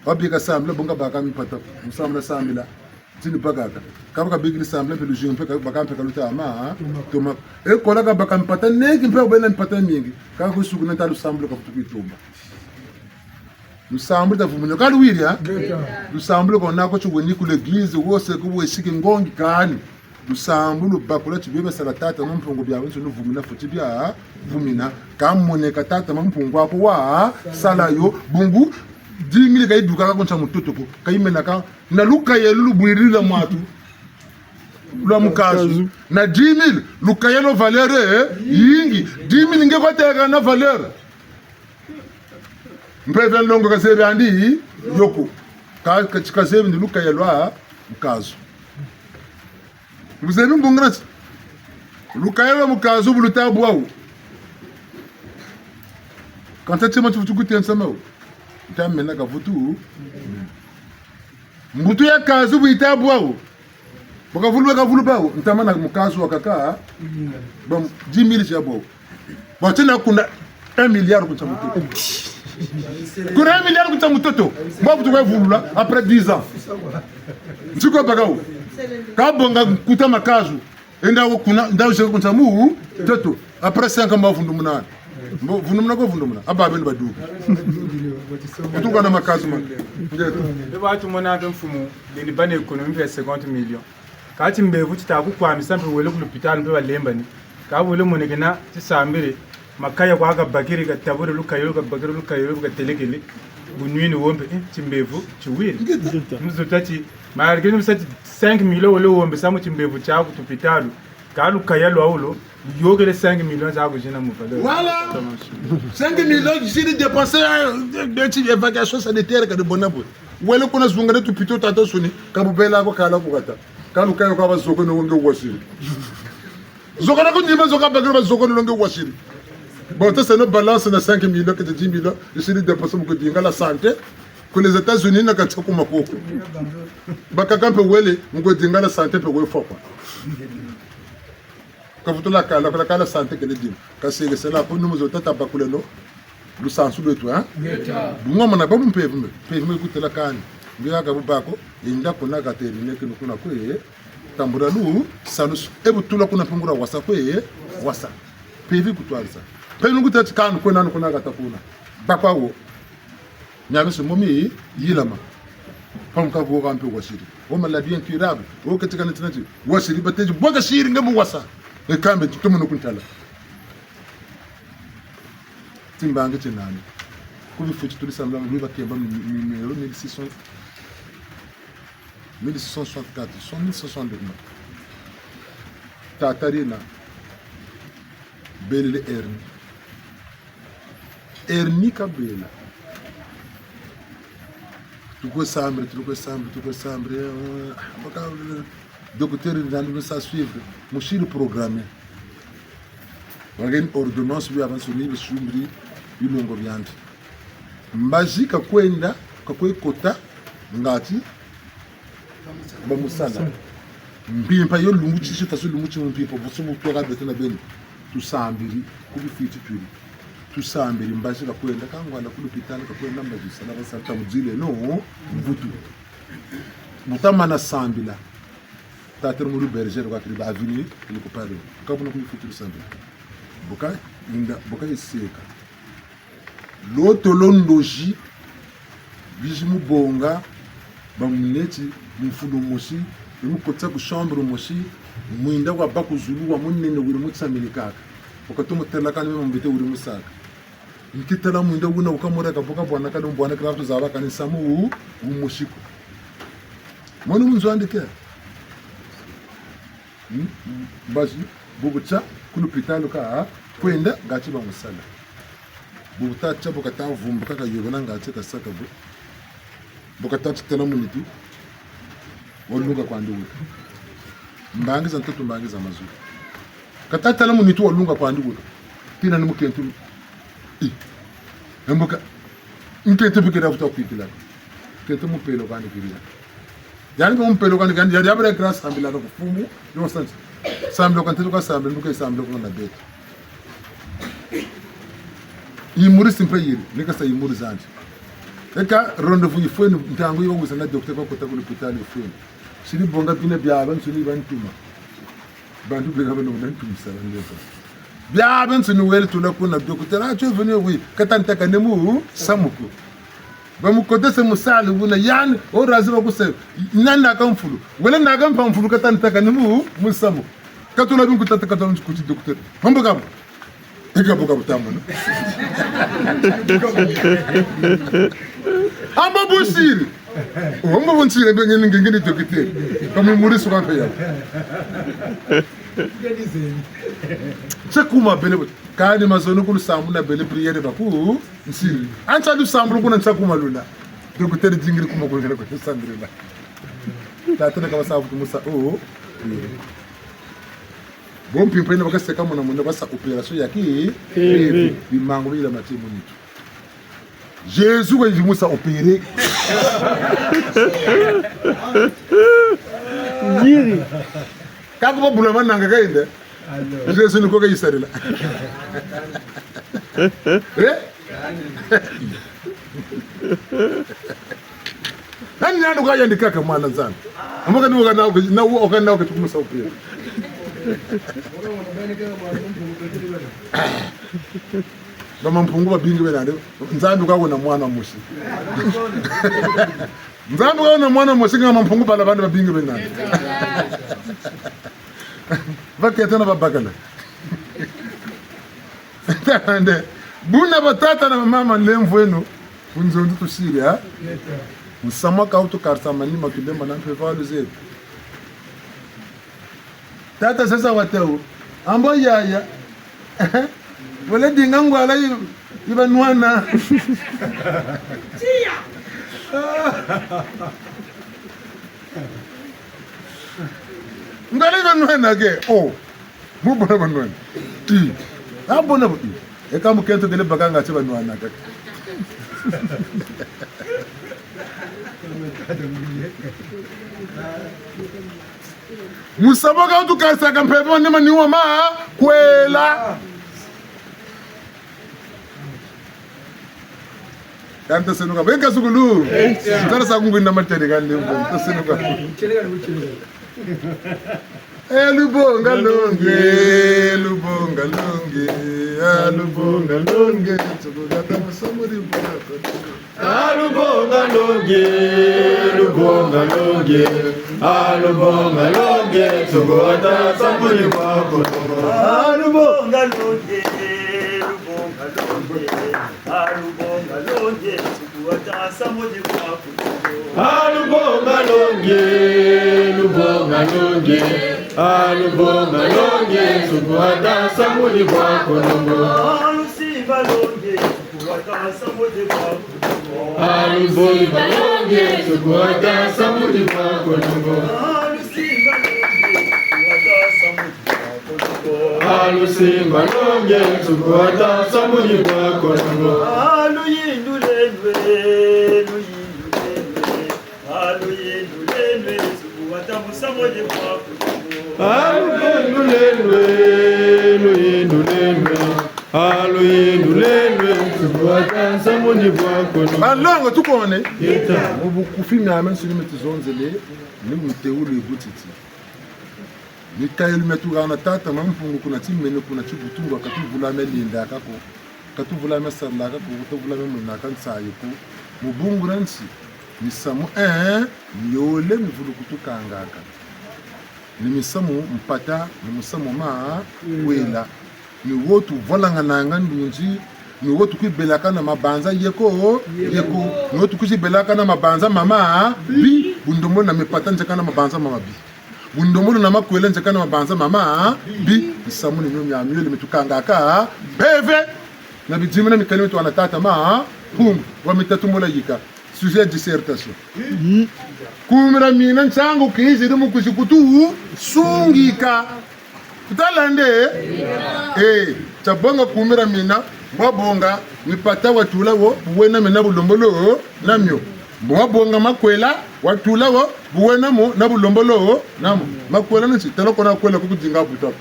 Babika sambila, bunga baka mi pata ko. Musambila sambila. Tini bakaka. Kaba kabikili sambila mpe luzingu mpe ka-, baka mpe kaluta ama, ha? Toma. E kola kabaka mpata neki mpe obena mpata mingi. Kaka kusuku na ntalu sambila kafutu kuitumba. Lusambulu ta vumina. Kaluwiri, ha? Ngeta. Lusambulu ko nako ti weni ku l'église, wose ku wesiki ngongi kani. Lusambulu bakula ti bebe sala tata Mampungu bia wenso luvumina futi bia vumina. Ka moneka tata Mampungu ako wa sala yo. Bungu dix mille ka iduka ka kunsa mutoto ko. Ka imena ka na lukaya lulu bwirila mwatu. Lwa mukazu. Na dix mille, lukaya lwa valeur, eh, yingi. Dix mille nge kwa teka na valeur. Mpeve nlongo kazebi andi yo ko. Ka, ka, kazebi ndi lukaya lwa mukazu. Muzebi mbungana ti lukaya lwa mukazu bu luta bwau. Kanta tima ti vutu kutensa mau. Nta mena ka vutu. Mbutu ya kazu bu ita bwau. Bakavulu, bakavulu bau, ntama na mukazu wakaka, bon, dix mille ya bau. Bon, tina kuna un milliard kunsa mutoto. Kuna un milliard kunsa mutoto. Mbo vutu kwa vulula, après dix ans. Nziko bakau. Kabonga kuta makazu. Enda wo kuna, enda wo kunsa mutoto. Après cinq ans, mbo vundumuna. Mbo vundumuna ko vundumuna. Aba beno baduka. Kutuka na makazu ma. Ngeto. Eba tumona mpe mfumu, beni bana économie mpe ya cinquante millions. Kati mbevo tita kukwamisa mpe wele ku l'hôpital mpe balembani. Ka wele monekena tisambile. Makaya kwa kabakiri katabure lukaya lo kabakiri lukaya lo katelekele. Bunwini wo mpe, eh, timbevo, tiwiri. Ngeta. Mzo tati, malgré msa ti cinq millions wele wombe samu timbevo tia ku tupitalu. Ka lukaya lwau lo, yokele cinq millions za kuzina mu valeur. Voilà. Cinq millions zidi dépensé, euh, de, de, ti évacuation sanitaire ka de bonabo. Wele kuna zunga de tupito tata suni, ka bubela ko kala kukata. Ka lukaya kwa bazoko no nge wasiri. Zoka na kunima zoka bakiri bazoko no nge wasiri. Bon, to seno balance na cinq millions kete dix millions, isidi dépenser mu kudinga la santé. Ku les États-Unis na kansa kuma koko. Bakaka mpe wele, mu kudinga la santé mpe we fokwa. Ka vutula kala, kala kala santé kele dim. Ka sege sela ko numu zo tata bakuleno. Lusansu lweto, hein? Ngeta. Bunga mana babu mpeve me. Mpeve me kutela kani. Ngira ka bubako, inda kuna ka terine kinu kuna kwe. Tambula lusalusu. E bu tula kuna mpe ngura wasa kwe. Wasa. Mpeve kutwalisa. Mpeve kutela ti kani kwe nani kuna kata kuna. Bakwa wo. Miamiansoni momi yilama. Pamuka kuwa kampe wasiri. O maladie incurable. O katika neti neti. Wasiri batezi. Bwa kasiri nge mu wasa. E kambe ti tomono kuntala. Timbangi tie nani. Ku bifuti tuli sambila mu bakemba mi-, mi-, numéro mille six cents, mille six cent soixante-quatre, cent, mille six cent deux. Tata dina. Belele hernie. Hernie kabela. Tukwe sambila, tukwe sambila, tukwe sambila. Eh, baka, docteur nani me sa suivre. Musiri programme. Wageni ordonnance bi avansu ni bisumbiri bilongo biandi. Mbazi kakwenda, kakwe kota, ngati bamusala. Mpimpa yo lumbu ti si tasu lumbu ti mu mpimpa, boso mu twaka beto na beno. Tusambiri, ku bifuti tuli. Tusambiri, mbazi kakwenda, kangwala ku lupitalu, kakwenda mbazi sala, basala, tabuzile, no, mvutu. Bu tamana sambila. Tata mu lu berger, kwa kiri ba avenue, ni kuparo. Kabuna ku bifuti tusambiri. Bu ka, inda, bu ka iseka. Lotolo ndozi, bizi mu bonga, bamuneti, mu mfulu mosi, bamukotisa ku chambre mosi, mwinda kwa ba ku zulu wa munene wiri mu tsamini kaka. Wakati mu tala kani mama mbete wiri mu saka. Nkitala mwinda wuna ukamura kabuka bwana kani mbwana kila tuzaba kani samu u, u mosi ko. Mono mu nzo andi ke. Hmm? Mbazi, bu bu tia, ku lupitalu ka, kwenda, ngati bamusala. Bu bu ta tia, bu kata vumbuka kayobela ngati kasaka bu. Bu kata ti tala mu nitu, walunga kwandi wuta. Mbangi za ntoto, mbangi za mazulu. Kata tala mu nitu, walunga kwandi wuta. Tina ni mukento. I. Embuka. Mukento bikira vuta kwikila. Mukento mu mpelo kwandi kibila. Yandi mu mpelo kwandi, yandi, yandi abra kira sambila na kufumu, yo santi. Sambila kwa ntete kwa sambila, nduka sambila kwa na beto. Imuri simpe yiri, nika sa imuri zandi. Eka rendez-vous ifweni, ntangu yo wisa na docteur kwa kota ku lupitalu ifweni. Siri bonga bina biabiansoni bantuma. Bantu bega bana unantumisa bandefa. Biabiansoni wele tula kuna docteur, ah, tu es venu, oui. Kata ntaka ne mu samu ko. Bamukotese mu salle buna, yandi, o razi bakuse, nani naka mfulu. Wele naka mpa mfulu, kata ntaka ni mu, mu samu. Katula binku tata katula nti kuti docteur. Hombo kabo. Ika boka butamba, no? Amba bunsiri. Hombo bunsiri, mbe ngeni, ngeni docteur. Kami muri suka mpe ya. Nsa kuma bele bo. Kani mazono ku lusambu na bele prière baku nsiri. Ansa lusambu kuna nsa kuma luna. Docteur dingiri kuma kuna kuna sambirila. Tata na kama sabu kumusa. Oh. Bo mpimpa ina bakaseka muna muna basa opération ya ki. Mpeve. Bimangu bila mati mu nitu. Jésus kwa yimusa opérer. Yiri. Kako babula mananga kaende. Jésus ni ko kayisarila. Eh? Nani nani kwa yandi kaka mwana Nzambi? Amoka ni wakana, na wakana wakatukumisa opérer. Bamampungu babingi bena nde, Nzambi kwa kuna mwana mosi. Nzambi kwa kuna mwana mosi, nga mampungu bala bana babingi bena nde. Baketa na babakala. Nde, buna batata na bamama, nlemvo eno, ku nzo ndu tusiri, ha? Nsamu ka utukarisa manima, tulemba na mpeve wa luzebi. Tata sasa wateu. Ambo yaya. Wele dinga ngwala yi, yi banwana. Ngwala yi banwana ke. Oh. Mu bona banwana. I. Ah, bona bo. I. Eka mukento kele bakanga ti banwana kaka. Musamu ka utukasaka mpeve wa nima ni wa makwela. Kanti senuka, bwe nkazukulu. Ntala sa kungwinda matele kandi mbo. Nta senuka. E lubonga longi, lubonga longi, a lubonga longi, tukugata musamu di bwako. A lubonga longi, lubonga longi, a lubonga longi, tukugata musamu di bwako. A lubonga longi, lubonga longi, a lubonga longi, tukugata musamu di bwako. A lubonga longi, lubonga longi, a lubonga longi, tukugata musamu di bwako longo. A lusimba longi, tukugata musamu di bwako longo. A lusimba longi, tukugata musamu di bwako longo. A lusimba longi, tukugata musamu di bwako longo. A lusimba longi, tukugata musamu di bwako longo. A luyindulelwe, luyindulelwe, a luyindulelwe, tukugata musamu di bwako longo. A luyindulelwe, luyindulelwe, a luyindulelwe, tukugata musamu di bwako longo. Banlongo, tukone. Yeta. Mu bukufi miamiansoni mi tuzonzele, ni mu ntewulu ya butiti. Mikayulu mia tugana tata Mampungu kuna Timene, kuna Tibutu, ngwa ka tuvula mia lendaka ko, ka tuvula mia salaka ko, ka tuvula mia monaka nsayi ko. Mu bungu dia nsi, misamu, eh, miole mivulukutukangaka. Ni misamu mpata, ni musamu makwela. Ni wo tuvwalangananga ndunzi, ni wo tukwizibelaka na mabanza yeko, yeko. Ni wo tukwizibelaka na mabanza mamabi. Bu ndombolo na mipata nzeka na mabanza mamabi. Bu ndombolo na makwela nzeka na mabanza mamabi. Misamu ni mio miamiole mitukangaka mpeve. Na bidimbu na mikayulu mi tugana tata Mampungu, wa mitatu mbola yika. Sujet ya dissertation. Kumi dia mina nsangu kizidi mu kwizi kutusungika. Tutala nde? Eh, tia bonga kumi dia mina, wabonga mipata watula wo, bu wena mio na bu lombolo na mio. Wabonga makwela watula wo, bu wena mo na bu lombolo na mo. Makwela ni nsi, tala ko na kwela ku kudinga buta.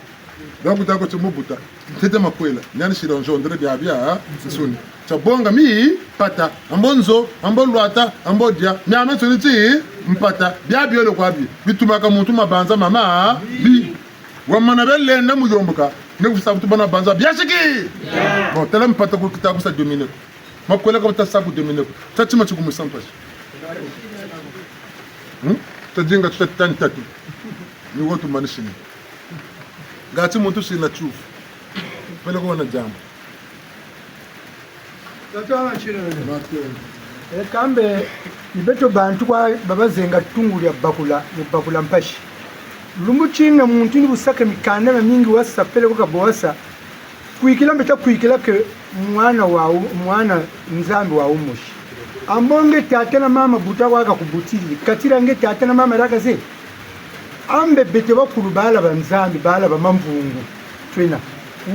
Donc, tako ti mu buta. Ntete makwela. Nyani sila nzondele biabia, nsuni. Tia bonga mipata. Ambo nzo, ambo lwata, ambo dia. Miamiansoni ti mpata. Bia biole kwa bi. Bitumaka muntu mabanza mamabi. Wamana bia lenda mu yomboka. Ne kusa kutuba na banza. Bia siki! Bon, tala mpata ku kita kusa dominer. Makwela ka bata sa ku dominer ko. Tati mati ku musampasi. Hmm? Tadinga tuta tani tatu. Ni wo tumanisini. Ngati muntu sina tsufu. Pele ko wana diambu. Tata wa nchini wene. Mate. E kambe, ni beto bantu kwa babazenga tungu dia bakula, mu bakula mpasi. Lumbu kina muntu ni busaka mikanda miamingi wasa, pele ko ka bo wasa. Kwikila mbe ta kwikila que mwana wa u-, mwana Nzambi wa umosi. Ambo nge tata na mama buta waka kubutidi. Katila nge tata na mama laka ze. Ambe beto bakulu bala ba Nzambi, bala ba Mampungu. Twena.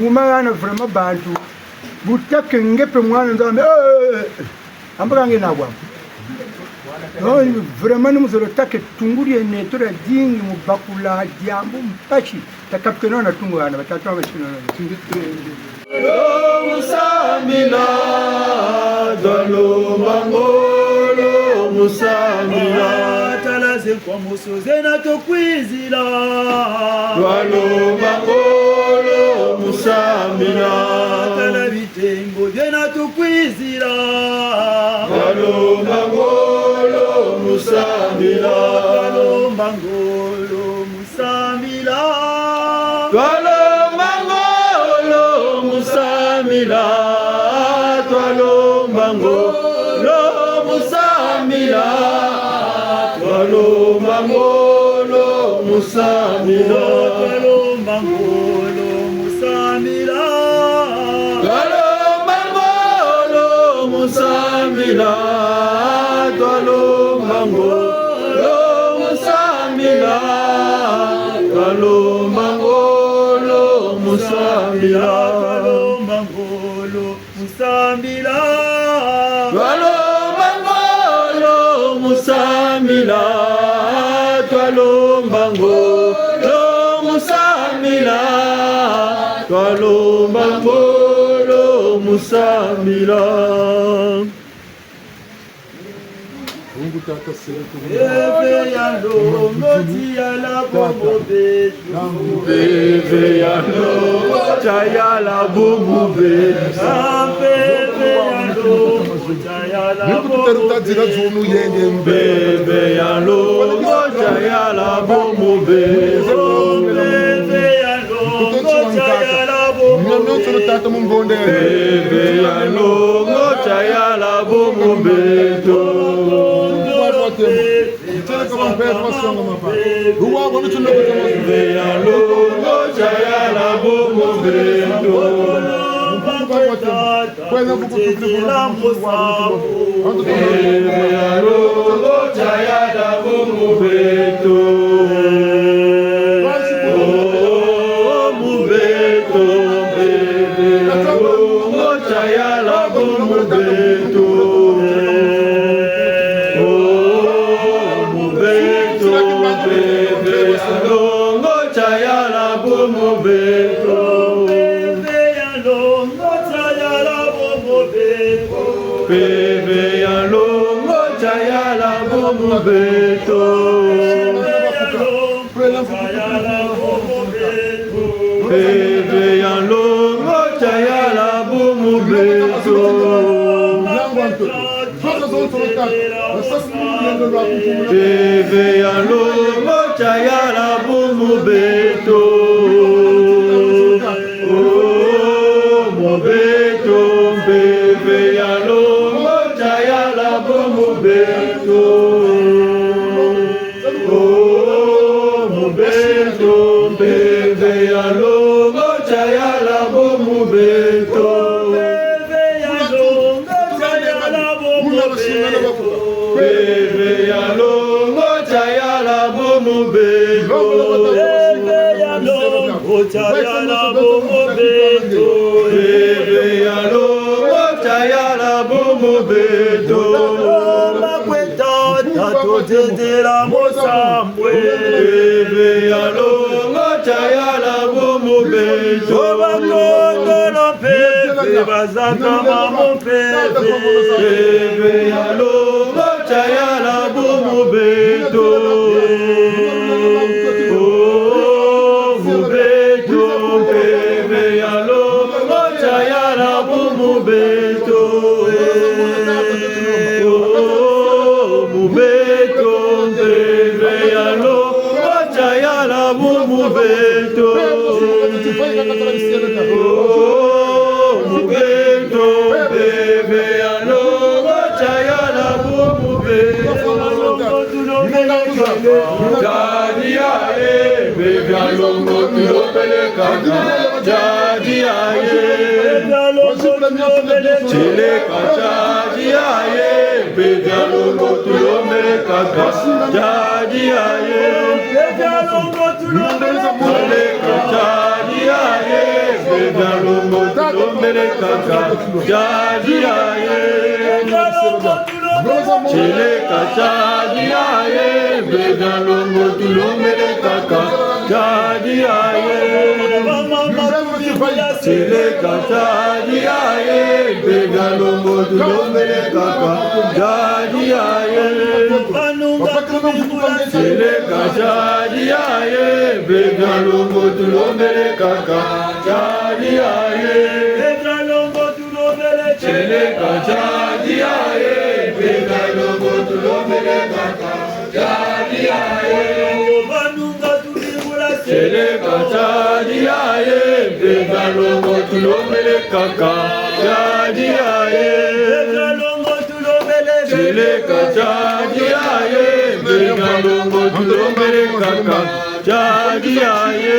Uma yana vraiment bantu. Buta que nge mpe mwana Nzambi. Eh, eh, eh, eh. Amba ka nge na bwa. Non, vraiment, ni mu zolo tâ que tungu dieno to dia dingi mu bakula diambu mpasi. Takatukeno na tungu ana, batata wa machino na. Lo mu sambila, twalomba ngolo mu sambila. Tala ze nkwa moso zena tukwizila. Twalomba ngolo mu sambila. Tala bitengo biena tukwizila. Twalomba ngolo mu sambila. Twalomba ngolo mu sambila. Twalomba ngolo mu sambila. Twalomba ngolo mu sambila. Twalomba ngolo mu sambila. Twalomba ngolo mu sambila. Twalomba ngolo mu sambila. Twalomba ngolo mu sambila. Twalomba ngolo mu sambila. Twalomba ngolo Sambila, twalomba ngolo mu sambila, twalomba ngolo mu sambila, twalomba ngolo mu sambila. Bungu tata sele ku Mpeve ya longo, tiyala bomo beto. Mpeve ya longo, tiyala bomo beto. Mpeve ya longo, tiyala bomo beto. Mpeve ya longo, tiyala bomo beto. Mpeve ya longo, tiyala bomo beto. Mpeve ya longo, tiyala bomo beto. Mpeve ya longo, tiyala bomo beto. Mpeve ya longo, tiyala bomo beto. Oh, mu beto, mpeve ya longo, tiyala bomo beto. Oh, mu beto, mpeve ya longo, tiyala bomo beto. Mpeve ya longo, tiyala bomo beto. Mpeve ya longo, tiyala bomo beto. Mpeve ya longo, tiyala bomo beto. Mpeve ya longo, tiyala bomo beto. Oh, mu beto, mpeve ya longo, tiyala bomo beto. Oh, mu beto, mpeve ya longo, tiyala bomo beto. Mpeve ya longo, tiyala bomo beto. Mpeve ya longo, tiyala bomo beto. Mpeve ya longo, tiyala bomo beto. Mpeve ya longo, tiyala bomo beto. Toma kweta, tato tetela mosambo. Mpeve ya longo, tiyala bomo beto. Bakondolo mpeve, bazakama mu mpeve. Mpeve ya longo, tiyala bomo beto. Oh, mu beto, mpeve ya longo, tiyala bomo beto. Oh, mu beto, mpeve ya longo, tiyala bomo beto. Oh, mu beto, mpeve ya longo, tiyala bomo beto. Jadi aye, mpeve ya longo tulombele kaka. Jadi aye. Seleka jadi aye, mpeve ya longo tulombele kaka. Jadi aye. Seleka jadi aye, mpeve ya longo tulombele kaka. Jadi aye. Seleka jadi aye, mpeve ya longo tulombele kaka. Jadi aye. Seleka jadi aye, mpeve ya longo tulombele kaka. Jadi aye. Seleka jadi aye, mpeve ya longo tulombele kaka. Jadi aye. Seleka jadi aye, mpeve ya longo tulombele kaka. Jadi aye. Seleka jadi aye, mpeve ya longo tulombele kaka. Jadi aye. Seleka jadi aye, mpeve ya longo tulombele kaka. Jadi aye.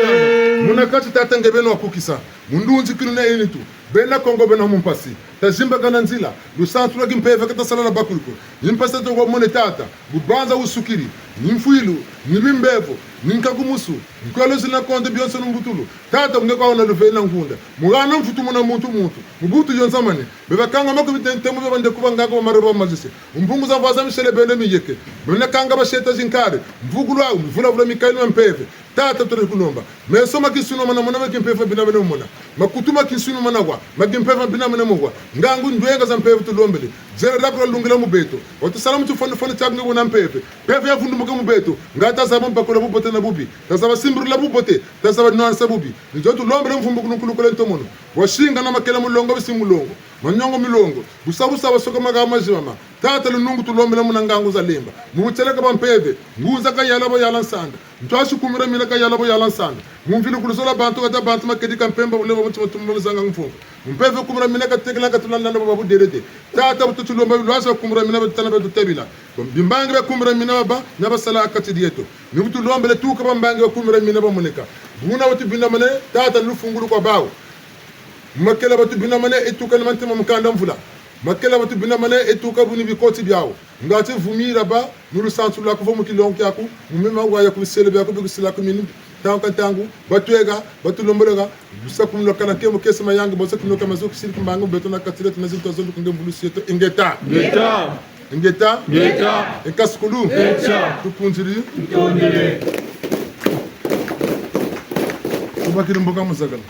Muna kati tata nge beno wakukisa. Mu ndunzi kinu na yenitu. Bena Kongo bena mu mpasi, tazimbakana nzila, lusansu lwa kimpeve ka tasalala bakulu ko. Ni mpasi toko mone, Tata, bubanza usukidi, ni mfwilu, ni bimbevo, ni nkakumusu, nkwelo zina konde bionso lumbutulu. Tata, nge kwa ona luvena ngunda. Mu gana mvutu muna muntu muntu. Mu butu yonzamane. Beba kanga maku bitente mu beba nde kuba nganga wa mareba mazise. Mpungu za mvwaza misele bene miyeke. Bena kanga basheta zinkari. Mvugulu au, mvula vula mikaili ma mpeve. Tata, tuli kulomba. Meso ma kinsuni mana mona, ma kimpeve bina bene mona. Makutu ma kinsuni mana wa. Ma kimpeve bina bene mwa. Ngangu ndwenga za mpeve tulombele. Zere lako lungila mu beto. Watusala mu tufoni foni tiaku nge buna mpeve. Mpeve ya vundumuka mu beto. Nga tazaba mpakula bubote na bubi. Tazaba simbirula bubote. Tazaba nwanisa bubi. Ni zo tulombele mvumbu kulukulukule ntomono. Wasingana makela mulongo, bisi mulongo. Manyongo milongo. Busa busa basoka maga mazibama. Tata Lunungu tulombele muna ngangu za lemba. Mu buteleka ba mpeve. Ngunza kayala bo yala nsanda. Ntwasi kumira mina kayala bo yala nsanda. Mu mvili kuluzola bantu kata bantu makedika mpemba bulemba mutima tumba mizanga mfungu. Mpeve kumira mina katekela katulanda na babu derede. Tata butu tulomba bilwaza kumira mina batana batutabila. Bimbangi ba kumira mina baba, na basala akati dieto. Ni butu lombele tuka bambangi ba kumira mina bamoneka. Buna batu bina mane, Tata lufungulu kwa bawu. Makela batu bina mane, etuka ni mantima mukanda mvula. Makela batu bina mane, etuka buni bikoti biawu. Ngati vumira ba, mu lusansu lwaku vo mu kilongo kiaku, mu mema waya ku bisele biaku bikusila ku mini, ntangu ka ntangu, batwega, batulombolega, busa kumulokana ke mu kese mayangi, bosa kinoka mazu kisiri kimbangu, beto na katile, tuna zintu azo lukunge mvulusi yeto, ingeta. Ingeta. Ingeta. Ingeta. Enkasukulu. Echa. Tukunziri. Ntondele. Tubakiri mboka muzagala.